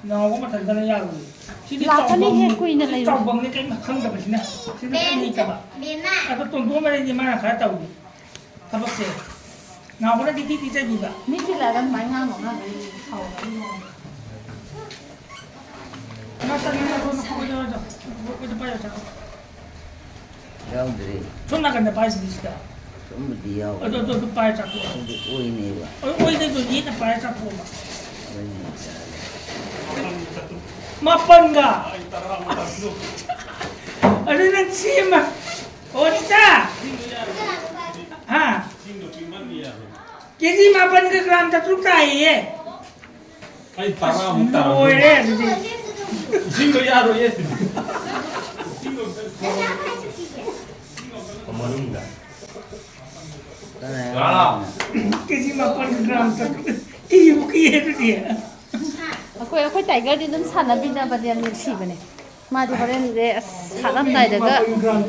ꯅꯥꯎꯕ ꯃꯊꯟꯇꯅ ꯌꯥꯔꯣꯏ꯫ ꯁꯤꯗꯤ ꯂꯥꯛꯀꯅꯤꯍꯦ, ꯆꯥꯎꯐꯝ-, ꯀꯨꯏꯅ ꯁꯤ ꯂꯩꯔꯣꯏ꯫ ꯆꯥꯎꯐꯝꯅꯦ ꯀꯩꯝ ꯈꯪꯗꯕꯁꯤꯅ꯫ ꯁꯤꯗ ꯀꯩꯝ ꯍꯩꯇꯕ꯫ ꯑꯗꯣ ꯇꯣꯟꯗꯣꯟ ꯃꯔꯩꯗꯤ ꯃꯥꯅ ꯈꯔ ꯇꯧꯏ ꯊꯕꯛꯁꯦ꯫ ꯅꯥꯎꯕꯅꯗꯤ ꯊꯤ ꯊꯤ ꯆꯩꯕꯤꯕ꯫ ꯃꯤ ꯆꯤꯜꯂꯛꯑꯒ ꯑꯗꯨꯃꯥꯏꯅ ꯉꯥꯡꯅꯣ, ꯑꯉꯥꯡꯈꯩ ꯁꯥꯎꯔꯒ꯫ ꯌꯥꯎꯗ꯭ꯔꯤ꯫ ꯁꯣꯝ ꯅꯥꯀꯟꯗ ꯄꯥꯏꯁꯤꯗꯤ ꯁꯤꯗ꯫ ꯁꯨꯝꯕꯗꯤ ꯌꯥꯎꯋꯦ꯫ ꯑꯗꯨ, ꯑꯗꯨ, ꯑꯗꯨ ꯄꯥꯏꯔ ꯆꯥꯊꯣꯛꯑꯣ꯫ ꯑꯗꯨꯗꯤ ꯑꯣꯏꯅꯦꯕ꯫ ꯑꯣꯏ-, ꯑꯣꯏꯗꯩꯗꯣ ꯌꯦꯠꯅ ꯄꯥꯏꯔ ꯆꯥꯊꯣꯛꯑꯣꯕ꯫ ꯑꯣꯏꯅꯦ ꯆꯥꯔꯦ꯫ ꯃꯥꯄꯟꯒ꯫ ꯑꯗꯨ ꯅꯪ ꯁꯦꯝꯃ꯫ ꯑꯣ, ꯆꯤꯆꯥ꯫ ꯍꯥ? ꯀꯦꯖꯤ ꯃꯥꯄꯟꯒ ꯒ꯭ꯔꯥꯝ ꯆꯥꯇ꯭ꯔꯨꯛ ꯇꯥꯏꯌꯦ꯫ ꯑꯩ ꯇꯔꯥꯃꯨꯛ ꯇꯥꯔꯝꯃꯅꯤ꯫ ꯂꯣꯏꯔꯦ ꯑꯗꯨꯗꯤ꯫ ꯁꯤꯡꯗꯣ ꯌꯥꯔꯣꯏꯌꯦ꯫ ꯃꯅꯨꯡꯗ꯫ ꯀꯦꯖꯤ ꯃꯥꯄꯟ ꯒ꯭ꯔꯥꯝ ꯆꯥꯇ꯭ꯔꯨꯛ꯫ ꯀꯤꯕꯨ ꯀꯤꯌꯦ ꯑꯗꯨꯗꯤ꯫ ꯑꯩꯈꯣꯏ, ꯑꯩꯈꯣꯏ ꯇꯥꯏꯒꯔꯗꯤ ꯑꯗꯨꯝ ꯁꯥꯟꯅꯕꯤꯅꯕꯗꯤ ꯌꯥꯝ ꯅꯨꯡꯁꯤꯕꯅꯦ꯫ ꯃꯥꯗꯤ ꯍꯣꯔꯦꯟꯁꯦ ꯑꯁ ꯍꯥꯠꯂꯝꯗꯥꯏꯗꯒ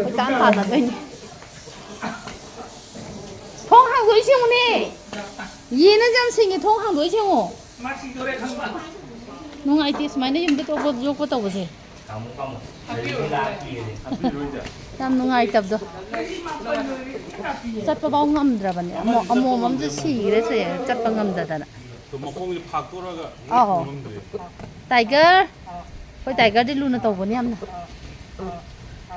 ꯀꯣꯏꯇꯥꯟ ꯇꯥꯟꯅꯗꯣꯏꯅꯤ꯫ ꯊꯣꯡ ꯍꯥꯡꯗꯣꯛꯏꯁꯦ ꯌꯦꯡꯉꯨꯅꯦ꯫ ꯌꯦꯟꯅ ꯌꯥꯝ ꯁꯤꯡꯉꯦ, ꯊꯣꯡ ꯍꯥꯡꯗꯣꯛꯏꯁꯦ ꯌꯦꯡꯉꯣ꯫ ꯅꯨꯡꯉꯥꯏꯇꯦ ꯁꯨꯃꯥꯏꯅ ꯌꯨꯝꯗ ꯇꯣꯛꯄ ꯌꯣꯛꯄ ꯇꯧꯕꯁꯦ꯫ ꯌꯥꯝ ꯅꯨꯡꯉꯥꯏꯇꯕꯗꯣ꯫ ꯆꯠꯄ ꯐꯥꯎ ꯉꯝꯗ꯭ꯔꯕꯅꯦ꯫ ꯑꯃꯣ-, ꯑꯃꯣꯝ ꯑꯃꯁꯨ ꯁꯤꯈ꯭ꯔꯦ ꯁꯦ, ꯆꯠꯄ ꯉꯝꯗꯗꯅ꯫ ꯑꯗꯣ ꯃꯈꯣꯡꯁꯦ ꯐꯥꯛꯇꯣꯔꯒ ꯑꯥꯎ꯫ ꯉꯝꯗ꯭ꯔꯦ꯫ ꯇꯥꯏꯒꯔ꯫ ꯑꯩꯈꯣꯏ ꯇꯥꯏꯒꯔꯗꯤ ꯂꯨꯅ ꯇꯧꯕꯅꯦ ꯌꯥꯝꯅ꯫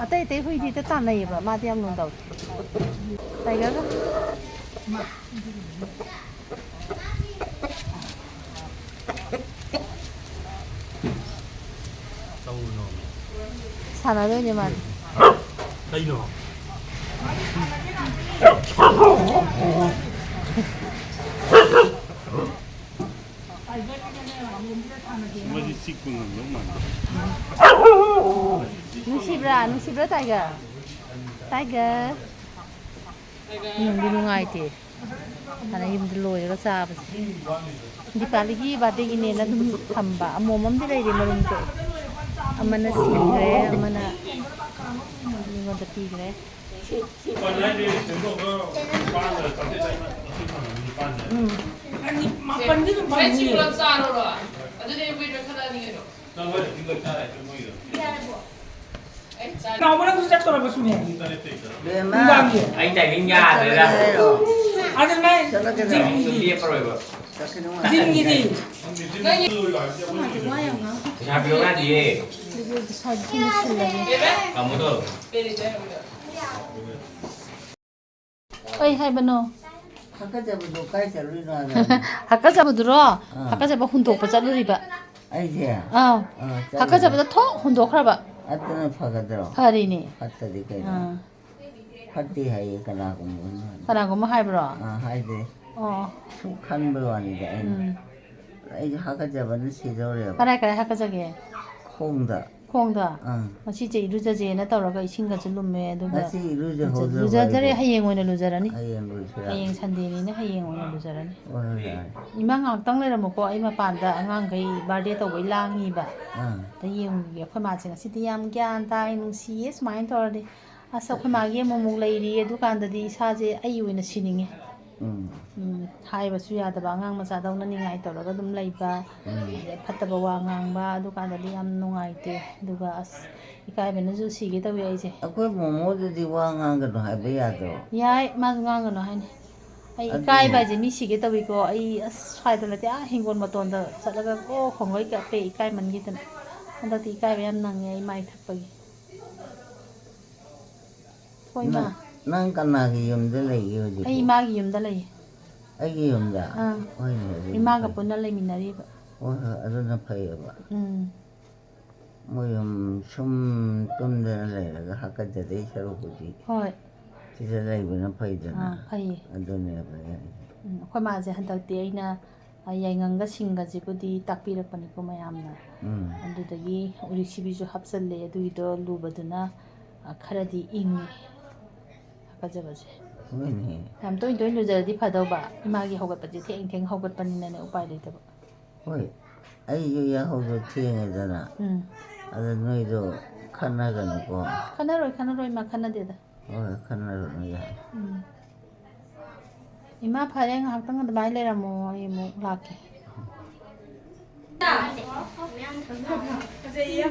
ꯑꯇꯩ ꯑꯇꯩ ꯍꯨꯏꯗꯤ ꯍꯦꯛꯇ ꯇꯥꯟꯅꯩꯌꯦꯕ, ꯃꯥꯗꯤ ꯌꯥꯝ ꯂꯨꯅ ꯇꯧꯋꯦ꯫ ꯇꯥꯏꯒꯔꯒ꯫ ꯁꯥꯟꯅꯗꯣꯏꯅꯦ ꯃꯥꯗꯤ꯫ ꯀꯩꯅꯣ? ꯃꯣꯏꯗꯤ ꯆꯤꯛꯄ ꯉꯝꯗꯧ ꯃꯥꯟꯗꯦ꯫ ꯅꯨꯡꯁꯤꯕ꯭ꯔꯥ? ꯅꯨꯡꯁꯤꯕ꯭ꯔꯥ ꯇꯥꯏꯒꯔ? ꯇꯥꯏꯒꯔ꯫ ꯅꯨꯡꯗꯤ ꯅꯨꯡꯉꯥꯏꯇꯦ꯫ ꯍꯥꯟꯅ ꯌꯨꯝꯗ ꯂꯣꯏꯔꯒ ꯆꯥꯕꯁꯦ꯫ ꯗꯤꯄꯥꯂꯤꯒꯤ ꯕꯥꯔꯗꯦꯒꯤꯅꯦꯅ ꯑꯗꯨꯝ ꯊꯝꯕ꯫ ꯑꯃꯣꯝ ꯑꯃꯗꯤ ꯂꯩꯔꯦ ꯃꯔꯨꯝ ꯀꯣꯛꯑꯦ꯫ ꯑꯃꯅ ꯁꯤꯈ꯭ꯔꯦ, ꯑꯃꯅ ꯃꯤꯉꯣꯟꯗ ꯄꯤꯈ꯭ꯔꯦ꯫ ꯎꯝ꯫ ꯑꯅꯤ, ꯃꯥꯄꯟꯗꯤ ꯑꯗꯨꯝ ꯐꯪꯅꯤꯌꯦ꯫ ꯑꯗꯨꯗꯤ ꯑꯩꯈꯣꯏ ꯂꯣꯏꯈꯠꯂꯛꯑꯅꯤ ꯀꯩꯅꯣ꯫ ꯅꯥꯎꯕ ꯅꯪꯁꯨ ꯆꯠꯇꯣꯔꯕꯁꯨꯅꯦ꯫ ꯕꯦꯝꯃ, ꯅꯨꯡꯗꯥꯡꯒꯤ꯫ ꯑꯩ timing ꯌꯥꯗ꯭ꯔꯦꯗ꯫ ꯆꯠꯂꯒꯦ ꯍꯥꯏꯔꯣ? ꯑꯗꯨ ꯅꯪ ꯆꯠꯂꯒꯦ ꯍꯥꯏꯔꯣ? ꯖꯤꯝꯒꯤ-, ꯂꯦꯞꯄꯔꯣꯏꯕ꯫ ꯆꯠꯀꯅꯨ ꯍꯥꯏꯔꯣ? ꯖꯤꯝꯒꯤꯗꯤ꯫ ꯄꯩꯁꯥ ꯄꯤꯔꯛꯑꯣ ꯌꯥꯗꯤꯌꯦ꯫ ꯇꯥꯃꯣꯗꯣ꯫ ꯀꯩ ꯍꯥꯏꯕꯅꯣ? ꯍꯥꯀꯠꯆꯕꯗꯣ ꯀꯥꯏ ꯆꯠꯂꯨꯏꯅꯣ ꯍꯥꯏꯕ꯫ ꯍꯥꯀꯠꯆꯕꯗꯨꯔꯣ? ꯑꯥ꯫ ꯍꯥꯀꯠꯆꯕ ꯍꯨꯟꯗꯣꯛꯄ ꯆꯠꯂꯨꯔꯤꯕ꯫ ꯑꯩꯁꯦ? ꯑꯥ꯫ ꯑꯥ, ꯆꯠꯂꯨꯔꯦ꯫ ꯍꯥꯀꯠꯆꯕꯗꯣ ꯊꯣꯛ ꯍꯨꯟꯗꯣꯛꯈ꯭ꯔꯕ꯫ ꯑꯗꯨꯅ ꯐꯒꯗ꯭ꯔꯣ? ꯐꯔꯤꯅꯦ꯫ ꯐꯠꯇꯗꯤ ꯀꯩꯅꯣ? ꯑꯥ꯫ ꯐꯠꯇꯦ ꯍꯥꯏꯌꯦ ꯀꯅꯥꯒꯨꯝꯕ ꯑꯃꯅ꯫ ꯀꯅꯥꯒꯨꯝꯕ ꯍꯥꯏꯕ꯭ꯔꯣ? ꯑꯥ, ꯍꯥꯏꯗꯦ꯫ ꯑꯣ꯫ ꯁꯨꯝ ꯈꯟꯕꯩ ꯋꯥꯅꯤꯗ ꯑꯩꯅ꯫ ꯎꯝ꯫ ꯑꯩꯁꯦ ꯍꯥꯀꯠꯆꯕꯅ ꯁꯤꯗꯧꯔꯦꯕ꯫ ꯀꯗꯥꯏ ꯀꯗꯥꯏ ꯍꯥꯀꯠꯆꯒꯦ? ꯈꯣꯡꯗ꯫ ꯈꯣꯡꯗ? ꯑꯥ꯫ ꯉꯁꯤꯁꯦ ꯏꯔꯨꯖꯁꯦꯅ ꯇꯧꯔꯒ ꯏꯁꯤꯡꯒꯁꯨ ꯂꯨꯝꯃꯦ, ꯑꯗꯨꯒ ꯉꯁꯤ ꯏꯔꯨꯖꯍꯧꯗ꯭ꯔꯕ ꯂꯨꯖꯗ꯭ꯔꯦ, ꯑꯩꯕꯨ? ꯍꯌꯦꯡ ꯑꯣꯏꯅ ꯂꯨꯖꯔꯅꯤ꯫ ꯍꯌꯦꯡ ꯂꯨꯖꯔꯅꯤ꯫ ꯍꯌꯦꯡ ꯁꯟꯗꯦꯅꯤꯅ ꯍꯌꯦꯡ ꯑꯣꯏꯅ ꯂꯨꯖꯔꯅꯤ꯫ ꯍꯣꯏ, ꯍꯣꯏ, ꯌꯥꯔꯦ꯫ ꯏꯃꯥ ꯉꯥꯏꯍꯥꯛꯇꯪ ꯂꯩꯔꯝꯃꯨꯀꯣ, ꯑꯩ ꯃꯄꯥꯟꯗ ꯑꯉꯥꯡꯈꯩ ꯕꯥꯔꯗꯦ ꯇꯧꯕꯩ ꯂꯥꯡꯉꯤꯕ꯫ ꯑꯥ꯫ ꯑꯝꯇ ꯌꯦꯡꯉꯨꯒꯦ꯫ ꯑꯩꯈꯣꯏ ꯃꯥꯁꯦ ꯉꯁꯤꯗꯤ ꯌꯥꯝ ꯒ꯭ꯌꯥꯟ ꯇꯥꯏ, ꯅꯨꯡꯁꯤꯌꯦ ꯁꯨꯃꯥꯏꯅ ꯇꯧꯔꯗꯤ꯫ ꯑꯁ, ꯑꯩꯈꯣꯏ ꯃꯥꯒꯤ ꯑꯃꯨꯛꯃꯨꯛ ꯂꯩꯔꯤ, ꯑꯗꯨꯀꯥꯟꯗꯗꯤ ꯏꯁꯥꯁꯦ ꯑꯩ ꯑꯣꯏꯅ ꯁꯤꯅꯤꯡꯉꯦ꯫ ꯎꯝ꯫ ꯎꯝ, ꯍꯥꯏꯕꯁꯨ ꯌꯥꯗꯕ, ꯑꯉꯥꯡ ꯃꯆꯥꯗꯧꯅ ꯅꯤꯡꯉꯥꯏ ꯇꯧꯔꯒ ꯑꯗꯨꯝ ꯂꯩꯕ, ꯎꯝ꯫ ꯑꯗꯩ ꯐꯠꯇꯕ ꯋꯥ ꯉꯥꯡꯕ, ꯑꯗꯨꯀꯥꯟꯗꯗꯤ ꯌꯥꯝ ꯅꯨꯡꯉꯥꯏꯇꯦ꯫ ꯑꯗꯨꯒ ꯑꯁ, ꯏꯀꯥꯏꯕꯅꯁꯨ ꯁꯤꯒꯦ ꯇꯧꯋꯤ ꯑꯩꯁꯦ꯫ ꯑꯩꯈꯣꯏ ꯃꯣꯃꯣꯗꯨꯗꯤ ꯋꯥ ꯉꯥꯡꯒꯅꯨ ꯍꯥꯏꯕ ꯌꯥꯗ꯭ꯔꯣ? ꯌꯥꯏ, ꯃꯥꯁꯨ ꯉꯥꯡꯒꯅꯨ ꯍꯥꯏꯅꯤ꯫ ꯑꯩ ꯑꯗꯨꯅꯤ꯫ ꯏꯀꯥꯏꯕ ꯍꯥꯏꯁꯦ ꯃꯤ ꯁꯤꯒꯦ ꯇꯧꯋꯤꯀꯣ꯫ ꯑꯩ ꯑꯁ, ꯁ꯭ꯋꯥꯏꯗ ꯅꯠꯇꯦ, ꯑꯥ ꯍꯤꯡꯒꯣꯜ ꯃꯇꯣꯟꯗ ꯆꯠꯂꯒ ꯑꯣ ꯈꯣꯡꯒꯩ ꯀꯞꯄꯦ ꯏꯀꯥꯏꯃꯟꯒꯤꯗꯅ꯫ ꯍꯟꯗꯛꯇꯤ ꯏꯀꯥꯏꯕ ꯌꯥꯝ ꯅꯪꯉꯦ ꯑꯩ ꯃꯥꯏ ꯊꯛꯄꯒꯤ꯫ ꯍꯣꯏ, ꯏꯃꯥ꯫ ꯅꯪ, ꯅꯪ ꯀꯅꯥꯒꯤ ꯌꯨꯝꯗ ꯂꯩꯒꯦ ꯍꯧꯖꯤꯛꯄꯨ? ꯑꯩ ꯏꯃꯥꯒꯤ ꯌꯨꯝꯗ ꯂꯩꯌꯦ꯫ ꯑꯩꯒꯤ ꯌꯨꯝꯗ? ꯑꯥ꯫ ꯍꯣꯏꯅꯦ, ꯑꯗꯨꯅ ꯏꯃꯥꯒ ꯐꯩ꯫ ꯄꯨꯟꯅ ꯂꯩꯃꯤꯟꯅꯔꯤꯕ꯫ ꯍꯣꯏ, ꯍꯣꯏ, ꯑꯗꯨꯅ ꯐꯩꯌꯦꯕ꯫ ꯎꯝ꯫ ꯃꯣꯏ ꯌꯨꯝ ꯁꯨꯝ ꯇꯨꯝꯗꯅ ꯂꯩꯔꯒ ꯍꯥꯀꯠꯆꯗꯣꯏ ꯁꯔꯨꯛꯄꯨꯗꯤ ꯍꯣꯏ꯫ ꯁꯤꯗ ꯂꯩꯕꯅ ꯐꯩꯗꯅ꯫ ꯑꯥ, ꯐꯩꯌꯦ꯫ ꯑꯗꯨꯅꯦꯕ ꯑꯩ ꯍꯥꯏꯁꯦ꯫ ꯎꯝ, ꯑꯩꯈꯣꯏ ꯃꯥꯁꯦ ꯍꯟꯗꯛꯇꯤ ꯑꯩꯅ ꯑ, ꯌꯥꯏꯉꯪꯒ ꯁꯤꯡꯒꯁꯤꯕꯨꯗꯤ ꯇꯥꯛꯄꯤꯔꯛꯄꯅꯤꯀꯣ ꯃꯌꯥꯝꯅ꯫ ꯎꯝ꯫ ꯑꯗꯨꯗꯒꯤ ꯎꯔꯤꯛꯁꯤꯕꯤꯁꯨ ꯍꯥꯞꯆꯜꯂꯦ, ꯑꯗꯨꯒꯤꯗꯣ ꯂꯨꯕꯗꯨꯅ, ꯑ, ꯈꯔꯗꯤ ꯏꯪꯉꯦ, ꯍꯥꯀꯠꯆꯕꯁꯦ꯫ ꯍꯣꯏꯅꯦ꯫ ꯌꯥꯝ ꯇꯣꯏ ꯇꯣꯏ ꯂꯨꯖꯔꯗꯤ ꯐꯗꯧꯕ, ꯏꯃꯥꯒꯤ ꯍꯧꯒꯠꯄꯁꯦ ꯊꯦꯡ ꯊꯦꯡ ꯍꯧꯒꯠꯄꯅꯤꯅꯅꯦ ꯎꯄꯥꯏ ꯂꯩꯇꯕ꯫ ꯍꯣꯏ, ꯑꯩꯁꯨ ꯌꯥꯍꯧꯗꯣ ꯊꯦꯡꯉꯦꯗꯅ꯫ ꯎꯝ꯫ ꯑꯗ ꯅꯣꯏꯗꯣ ꯈꯠꯅꯒꯅꯨꯀꯣ꯫ ꯈꯠꯅꯔꯣꯏ, ꯈꯠꯅꯔꯣꯏ, ꯏꯃꯥ, ꯈꯠꯅꯗꯦꯗ꯫ ꯍꯣꯏ, ꯈꯠꯅꯔꯨꯅꯨ, ꯌꯥꯔꯦ꯫ ꯎꯝ꯫ ꯏꯃꯥ, ꯐꯔꯦ, ꯉꯥꯏꯍꯥꯛꯇꯪ ꯑꯗꯨꯃꯥꯏꯅ ꯂꯩꯔꯝꯃꯣ, ꯑꯩ ꯑꯃꯨꯛ ꯂꯥꯛꯀꯦ꯫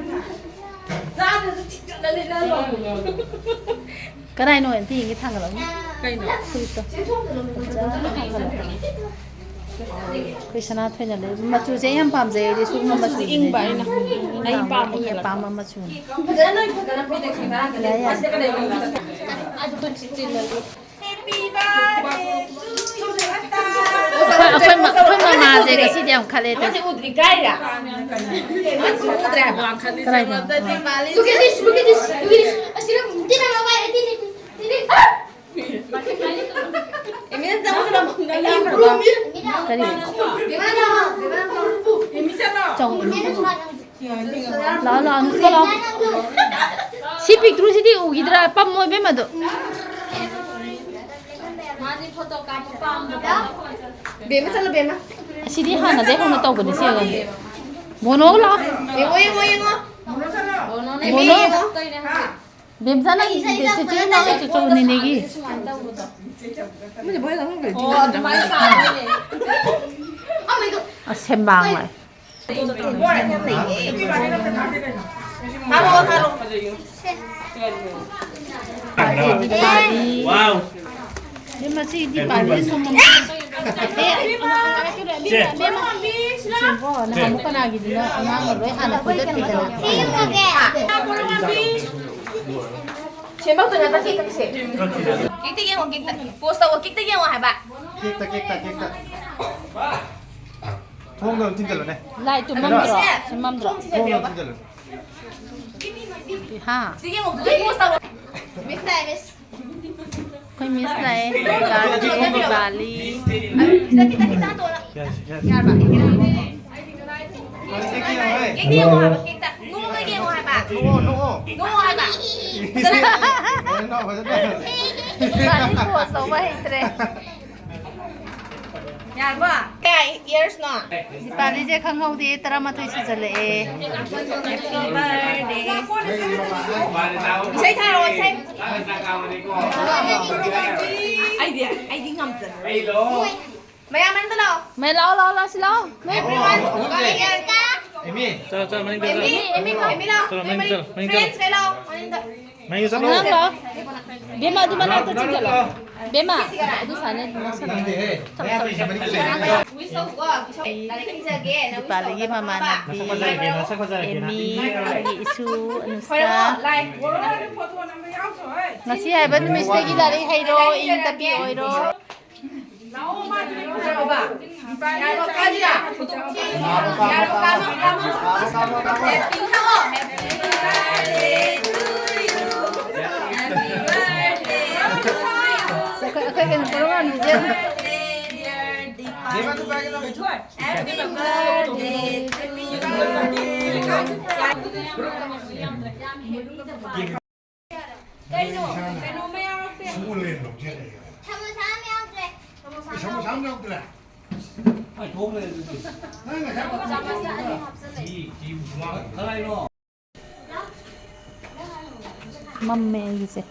ꯀꯗꯥꯏꯅꯣ? ꯑꯝꯇ ꯌꯦꯡꯒꯦ, ꯊꯥꯡꯒꯠꯂꯛꯎꯅꯦ꯫ ꯀꯩꯅꯣ? ꯐꯨꯔꯤꯠꯇꯣ꯫ ꯐꯖꯅ ꯊꯥꯡꯒꯠꯂꯛꯑꯣ꯫ ꯑꯩꯈꯣꯏ ꯁꯅꯥꯊꯣꯏꯅ ꯂꯩ꯫ ꯃꯆꯨꯁꯦ ꯑꯩ ꯌꯥꯝ ꯄꯥꯝꯖꯩ ꯑꯩꯗꯤ ꯁꯤꯒꯨꯝꯕ ꯃꯆꯨꯁꯦ ꯃꯆꯨꯁꯦ꯫ ꯏꯪꯕ ꯑꯩꯅ꯫ ꯑꯩ ꯑꯩ ꯄꯥꯝꯕ ꯑꯩ ꯀꯂꯔꯗꯣ꯫ ꯑꯄꯥꯝꯕ ꯃꯆꯨꯅꯤ꯫ ꯐꯖꯅ ꯅꯣꯏ ꯐꯖꯅ ꯄꯤꯔꯛꯈꯤ ꯉꯔꯥꯡꯒꯤ꯫ ꯌꯥꯏ, ꯌꯥꯏ꯫ ꯑꯗꯨ ꯆꯤꯜꯂꯒꯦ꯫ Happy birthday to you. ꯑꯩꯈꯣꯏ, ꯑꯩꯈꯣꯏ ꯃ-, ꯑꯩꯈꯣꯏ ꯃꯃꯥꯁꯦ ꯉꯁꯤꯗꯤ ꯌꯥꯝ ꯈꯜꯂꯦ ꯑꯗꯨ꯫ ꯑꯃꯁꯦ ꯎꯗ꯭ꯔꯤ ꯀꯥꯏꯔ? ꯑꯃꯁꯦ ꯎꯗ꯭ꯔꯦ ꯍꯥꯏꯕ꯫ ꯀꯗꯥꯏꯗꯅꯣ? Look at this, look at this, look at this. ꯑꯁꯤꯗ ꯇꯤꯟꯅꯕ ꯚꯥꯏ, ꯇꯤꯟꯅ꯫ ꯑꯦꯃꯤꯅ ꯆꯪꯉꯛꯑꯣ꯫ ꯀꯔꯤ? ꯕꯦꯕꯥꯅ ꯆꯪꯉꯛꯑꯣ꯫ ꯕꯦꯕꯥꯅ ꯆꯪꯉꯛꯑꯣ꯫ ꯆꯪꯉꯛꯑꯣ꯫ ꯂꯥꯛꯑꯣ, ꯂꯥꯛꯑꯣ, ꯅꯨꯄꯥ ꯂꯥꯛꯑꯣ꯫ ꯁꯤ ꯄꯤꯛꯇ꯭ꯔꯨꯁꯤꯗꯤ ꯎꯈꯤꯗ꯭ꯔꯥ? ꯄꯝꯃꯣ ꯏꯕꯦꯝꯃ ꯑꯗꯨ꯫ ꯃꯥꯗꯤ ꯐꯣꯇꯣ ꯀꯥꯞꯄ ꯄꯥꯝꯕꯀꯣ꯫ ꯕꯦꯝꯃ ꯆꯠꯂꯣ, ꯕꯦꯝꯃ꯫ ꯑꯁꯤꯗꯤ ꯍꯥꯟꯅꯗꯩ ꯍꯧꯅ ꯇꯧꯕꯅꯤ ꯁꯤ ꯑꯉꯥꯡꯁꯦ꯫ ꯕꯣꯅꯣ ꯂꯥꯛꯑꯣ꯫ ꯌꯦꯡꯉꯣ, ꯌꯦꯡꯉꯣ, ꯌꯦꯡꯉꯣ꯫ ꯕꯣꯅꯣꯅꯦ ꯕꯣꯅꯣ꯫ ꯍꯧꯖꯤꯛ ꯀꯞꯇꯣꯏꯅꯦ ꯍꯧꯖꯤꯛ꯫ ꯕꯦꯝꯆꯥ, ꯅꯪ ꯆꯤꯆꯦ ꯏꯅꯥꯎ ꯆꯤꯆꯦ ꯅꯦꯅꯦꯒꯤ꯫ ꯑꯣ, ꯑꯗꯨꯃꯥꯏꯅ ꯁꯥꯗꯣꯏꯅꯦ꯫ ꯑꯁ, ꯁꯦꯝꯕꯥꯡ ꯂꯥꯛꯑꯦ꯫ ꯊꯥꯔꯛꯑꯣ, ꯊꯥꯔꯛꯑꯣ꯫ ꯗꯤꯄꯥꯂꯤ꯫ ꯋꯥꯎ꯫ ꯏꯕꯦꯝꯃ, ꯁꯤ ꯗꯤꯄꯥꯂꯤ ꯁꯣꯝ ꯑꯃ꯫ ꯑꯦ, ꯁꯦ꯫ ꯏꯕꯦꯝꯃ, ꯁꯦꯝꯕꯣ, ꯅꯍꯥꯟꯃꯨꯛ ꯀꯅꯥꯒꯤꯗꯨꯅꯣ ꯑꯉꯥꯡꯅ ꯂꯣꯏ ꯍꯥꯟꯅ ꯐꯣꯏꯗꯠꯈꯤꯗꯅ꯫ ꯁꯦꯝꯕꯣ, ꯀꯛꯁꯦ, ꯀꯛꯁꯦ꯫ ꯀꯦꯛꯇ ꯌꯦꯡꯉꯣ, ꯀꯦꯛꯇ꯫ ꯄꯣꯁ ꯇꯧꯋꯣ, ꯀꯦꯛꯇ ꯌꯦꯡꯉꯣ ꯍꯥꯏꯕ꯫ ꯀꯦꯛꯇ, ꯀꯦꯛꯇ, ꯀꯦꯛꯇ꯫ ꯊꯣꯡꯗ ꯑꯗꯨꯝ ꯊꯤꯟꯖꯜꯂꯨꯅꯦ꯫ ꯂꯥꯏꯠꯇꯨ ꯃꯝꯗ꯭ꯔꯣ? ꯁꯤ ꯃꯝꯗ꯭ꯔꯣ? ꯊꯣꯡꯗ ꯑꯗꯨꯝ ꯊꯤꯟꯖꯜꯂꯨꯅꯦ꯫ ꯍꯥ? ꯁꯤ ꯌꯦꯡꯉꯣ, ꯑꯗꯨꯗ ꯄꯣꯁ ꯇꯧꯔꯣ꯫ ꯃꯤꯁ ꯂꯥꯛꯑꯦ, ꯃꯤꯁ꯫ ꯑꯩꯈꯣꯏ ꯃꯤꯁ ꯂꯥꯛꯑꯦ꯫ ꯗꯤꯄꯥꯂꯤ, ꯗꯤꯄꯥꯂꯤ꯫ ꯈꯤꯇꯪ, ꯈꯤꯇꯪ, ꯈꯤꯇꯪ ꯍꯥꯡꯇꯣꯛꯑꯣ꯫ ꯌꯥꯔꯕ? ꯀꯦꯛꯇ ꯌꯦꯡꯉꯣ ꯍꯥꯏꯕ, ꯀꯦꯛꯇ꯫ ꯅꯣꯛꯑꯒ ꯌꯦꯡꯉꯣ ꯍꯥꯏꯕ꯫ ꯅꯣꯛꯑꯣ, ꯅꯣꯛꯑꯣ꯫ ꯅꯣꯛꯑꯣ ꯍꯥꯏꯕ꯫ ꯐꯖꯅ ꯅꯣꯛꯑꯣ, ꯐꯖꯅ꯫ ꯗꯤꯄꯥꯂꯤ ꯄꯣꯁ ꯇꯧꯕ ꯍꯩꯇ꯭ꯔꯦ꯫ ꯌꯥꯔꯕꯣ? ꯀꯌꯥ yearsꯅꯣ? ꯗꯤꯄꯥꯂꯤꯁꯦ ꯈꯪꯍꯧꯗꯦ, ꯇꯔꯥꯃꯥꯊꯣꯏ ꯁꯨꯖꯜꯂꯛꯑꯦ꯫ Happy birthday. ꯏꯁꯩ ꯊꯥꯔꯛꯑꯣ, ꯏꯁꯩ꯫ ꯑꯩꯗꯤ, ꯑꯩꯗꯤ ꯉꯝꯖꯔꯣꯏ꯫ ꯃꯌꯥꯝ ꯃꯅꯤꯡꯗ ꯂꯥꯛꯑꯣ꯫ ꯃꯩ ꯂꯥꯛꯑꯣ, ꯂꯥꯛꯑꯣ, ꯂꯥꯛꯑꯣ, ꯁꯤ ꯂꯥꯛꯑꯣ꯫ ꯃꯩ ꯑꯍꯨꯝꯁꯦ꯫ ꯑꯦꯃꯤ꯫ ꯆꯠꯂꯣ, ꯆꯠꯂꯣ, ꯃꯅꯤꯡꯗ ꯆꯠꯂꯣ꯫ ꯑꯦꯃꯤ, ꯑꯦꯃꯤ, ꯂꯥꯛꯑꯣ꯫ ꯆꯠꯂꯣ, ꯃꯅꯤꯡ ꯆꯠꯂꯣ, ꯃꯅꯤꯡ ꯆꯠꯂꯣ꯫ Friendsꯈꯩ ꯂꯥꯛꯑꯣ, ꯃꯅꯤꯡꯗ꯫ ꯃꯅꯤꯡ ꯆꯠꯂꯣ꯫ ꯑꯉꯥꯡ ꯂꯥꯛꯑꯣ꯫ ꯕꯦꯝꯃ, ꯑꯗꯨ ꯃꯅꯥꯛꯇ ꯆꯤꯡꯈꯠꯂꯣ꯫ ꯕꯦꯝꯃ, ꯑꯗꯨ ꯁꯥꯟꯅ ꯅꯪꯁꯟꯅꯣ꯫ ꯅꯪꯗꯤ, ꯍꯦ꯫ ꯆꯠꯂꯣ, ꯆꯠꯂꯣ, ꯆꯠꯂꯣ꯫ Wish ꯇꯧꯀꯣ꯫ ꯂꯥꯏꯔꯤꯛ ꯍꯩꯖꯒꯦ, ꯅ wish ꯗꯤꯄꯥꯂꯤꯒꯤ ꯇꯧꯅꯕ ꯃꯃꯥꯟꯅꯕꯤ꯫ ꯃꯁꯛ ꯐꯖꯔꯦ, ꯃꯁꯛ ꯐꯖꯔꯦ꯫ ꯑꯦꯃꯤ, ꯑꯩꯒꯤ ꯏꯁꯨ, ꯑꯅꯨꯁꯀꯥ꯫ ꯈꯣꯏꯔꯝꯃꯣ, ꯂꯥꯏ꯫ ꯉꯁꯤ ꯍꯥꯏꯕ ꯅꯨꯃꯤꯠꯁꯤꯗꯒꯤ ꯂꯥꯏꯔꯤꯛ ꯍꯩꯔꯣ, ꯏꯪ ꯇꯞꯄꯤ ꯑꯣꯏꯔꯣ꯫ ꯑꯩꯈꯣꯏ, ꯑꯩꯈꯣꯏ ꯀꯩꯅꯣ program say. Happy birthday to you. ꯀꯩꯅꯣ? ꯀꯩꯅꯣꯝꯃ ꯌꯥꯎꯔꯛꯇꯦ꯫ ꯁꯃꯣꯁꯥ ꯑꯃ ꯌꯥꯎꯗ꯭ꯔꯦ꯫ ꯁꯃꯣꯁꯥ ꯑꯃ ꯌꯥꯎꯗ꯭ꯔꯦ꯫ ꯅꯪ ꯉꯁꯥꯏ ꯆꯥꯃꯁ ꯑꯅꯤ ꯍꯥꯞꯆꯜꯂꯛꯑꯦ꯫ ꯀꯅꯥꯏꯅꯣ? ꯃꯝꯃꯦ ꯑꯩꯒꯤꯁꯦ꯫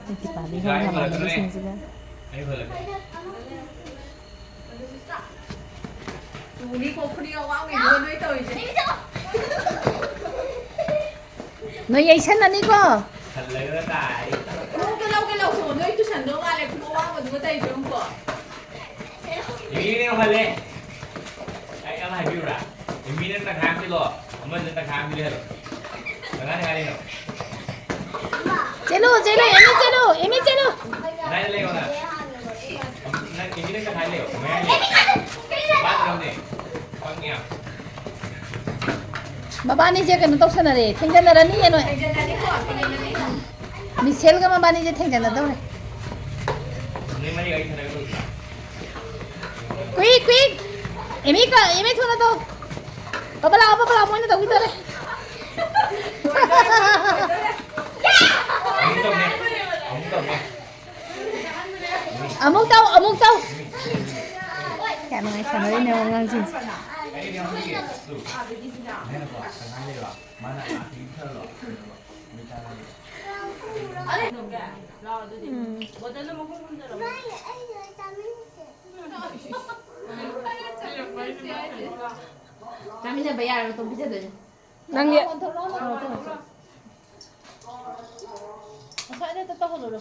ꯑꯩ ꯗꯤꯄꯥꯂꯤ ꯍꯣꯏ ꯃꯃꯥꯟꯅꯕꯤꯁꯤꯡꯁꯤꯒ꯫ ꯇꯨꯅꯤꯀꯣ ꯈꯨꯅꯤꯡ ꯑꯋꯥꯡꯕꯤꯗꯨꯒ ꯅꯣꯏ ꯇꯧꯔꯤꯁꯦ꯫ ꯅꯣꯏ ꯌꯩꯁꯟꯅꯅꯤꯀꯣ꯫ ꯈꯣꯡꯎꯞꯇꯣ ꯂꯧꯒꯦ ꯂꯧꯊꯣꯛꯑꯣ꯫ ꯅꯣꯏ ꯇꯨꯁꯟꯗꯧ ꯃꯥꯜꯂꯦ ꯈꯣꯡꯎꯞ ꯑꯋꯥꯡꯕꯗꯨꯒ ꯇꯧꯔꯤꯁꯦ ꯌꯦꯡꯉꯨꯀꯣ꯫ ꯏꯃꯤꯅ ꯌꯧꯍꯜꯂꯦ꯫ ꯑꯩ ꯑꯃ ꯍꯥꯏꯕꯤꯌꯨꯔꯥ? ꯏꯃꯤꯅ ꯇꯪꯈꯥꯏ ꯑꯃ ꯄꯤꯔꯣ, ꯑꯃꯗꯨꯅ ꯇꯪꯈꯥꯏ ꯑꯃ ꯄꯤꯔꯣ ꯍꯥꯏꯔꯣ꯫ ꯀꯅꯥꯅ ꯍꯥꯏꯔꯤꯅꯣ? ꯆꯦꯜꯂꯨ, ꯆꯦꯜꯂꯨ, ꯑꯦꯃꯤ ꯆꯦꯜꯂꯨ, ꯑꯦꯃꯤ ꯆꯦꯜꯂꯨ꯫ ꯀꯗꯥꯏꯗ ꯂꯩꯌꯣ ꯅꯪ? ꯅꯪ ꯏꯃꯤꯅ ꯇꯪꯈꯥꯏ ꯂꯩꯌꯣ, ꯃꯌꯥꯏ ꯂꯩꯌꯣ꯫ ꯋꯥꯠꯇ꯭ꯔꯕꯅꯦ꯫ ꯄꯪꯉꯦ ꯌꯥꯝ꯫ ꯃꯕꯥꯅꯤꯁꯦ ꯀꯩꯅꯣ ꯇꯧꯁꯟꯅꯔꯦ, ꯊꯦꯡꯖꯟꯅꯔꯅꯤꯌꯦ ꯅꯣꯏ꯫ ꯃꯤꯁꯦꯜꯒ ꯃꯕꯥꯅꯤꯁꯦ ꯊꯦꯡꯖꯟꯅꯗꯧꯔꯦ꯫ ꯅꯣꯏ ꯃꯔꯤ ꯋꯥꯔꯤ ꯁꯥꯟꯅꯒꯗꯧꯁꯤꯔꯥ? ꯀꯨꯏꯛ, ꯀꯨꯏꯛ! ꯑꯦꯃꯤ ꯀ-, ꯑꯦꯃꯤ ꯊꯨꯅ ꯇꯧ! ꯄꯄ ꯂꯥꯛꯑꯣ, ꯄꯄ ꯂꯥꯛꯑꯣ, ꯃꯣꯏꯅ ꯇꯧꯈꯤꯗꯣꯔꯦ꯫ ꯑꯃꯨꯛ ꯇꯧꯅꯦ, ꯑꯃꯨꯛ ꯇꯧꯅꯦ꯫ ꯑꯃꯨꯛ ꯇꯧ, ꯑꯃꯨꯛ ꯇꯧ! ꯀꯌꯥ ꯅꯨꯡꯉꯥꯏ ꯁꯥꯟꯅꯔꯤꯅꯦ ꯑꯉꯥꯡꯁꯤꯡꯁꯦ꯫ ꯎꯝ꯫ ꯆꯥꯃꯤꯟꯅꯕ ꯌꯥꯔꯣꯏ, ꯃꯇꯣꯝ ꯄꯤꯖꯗꯣꯏꯅꯦ꯫ ꯅꯪꯒꯤ ꯑꯣꯟꯊꯣꯔꯛꯑꯣ, ꯑꯣꯟꯊꯣꯔꯛꯑꯣ꯫ ꯑꯁ꯭ꯋꯥꯏꯗ ꯍꯦꯛꯇ ꯇꯧꯍꯜꯂꯨꯔꯣ꯫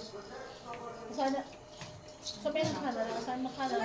ꯑꯁ꯭ꯋꯥꯏꯗ꯫ ꯁꯣꯝ ꯃꯈꯥꯗ, ꯑꯁ꯭ꯋꯥꯏ ꯃꯈꯥꯗ꯫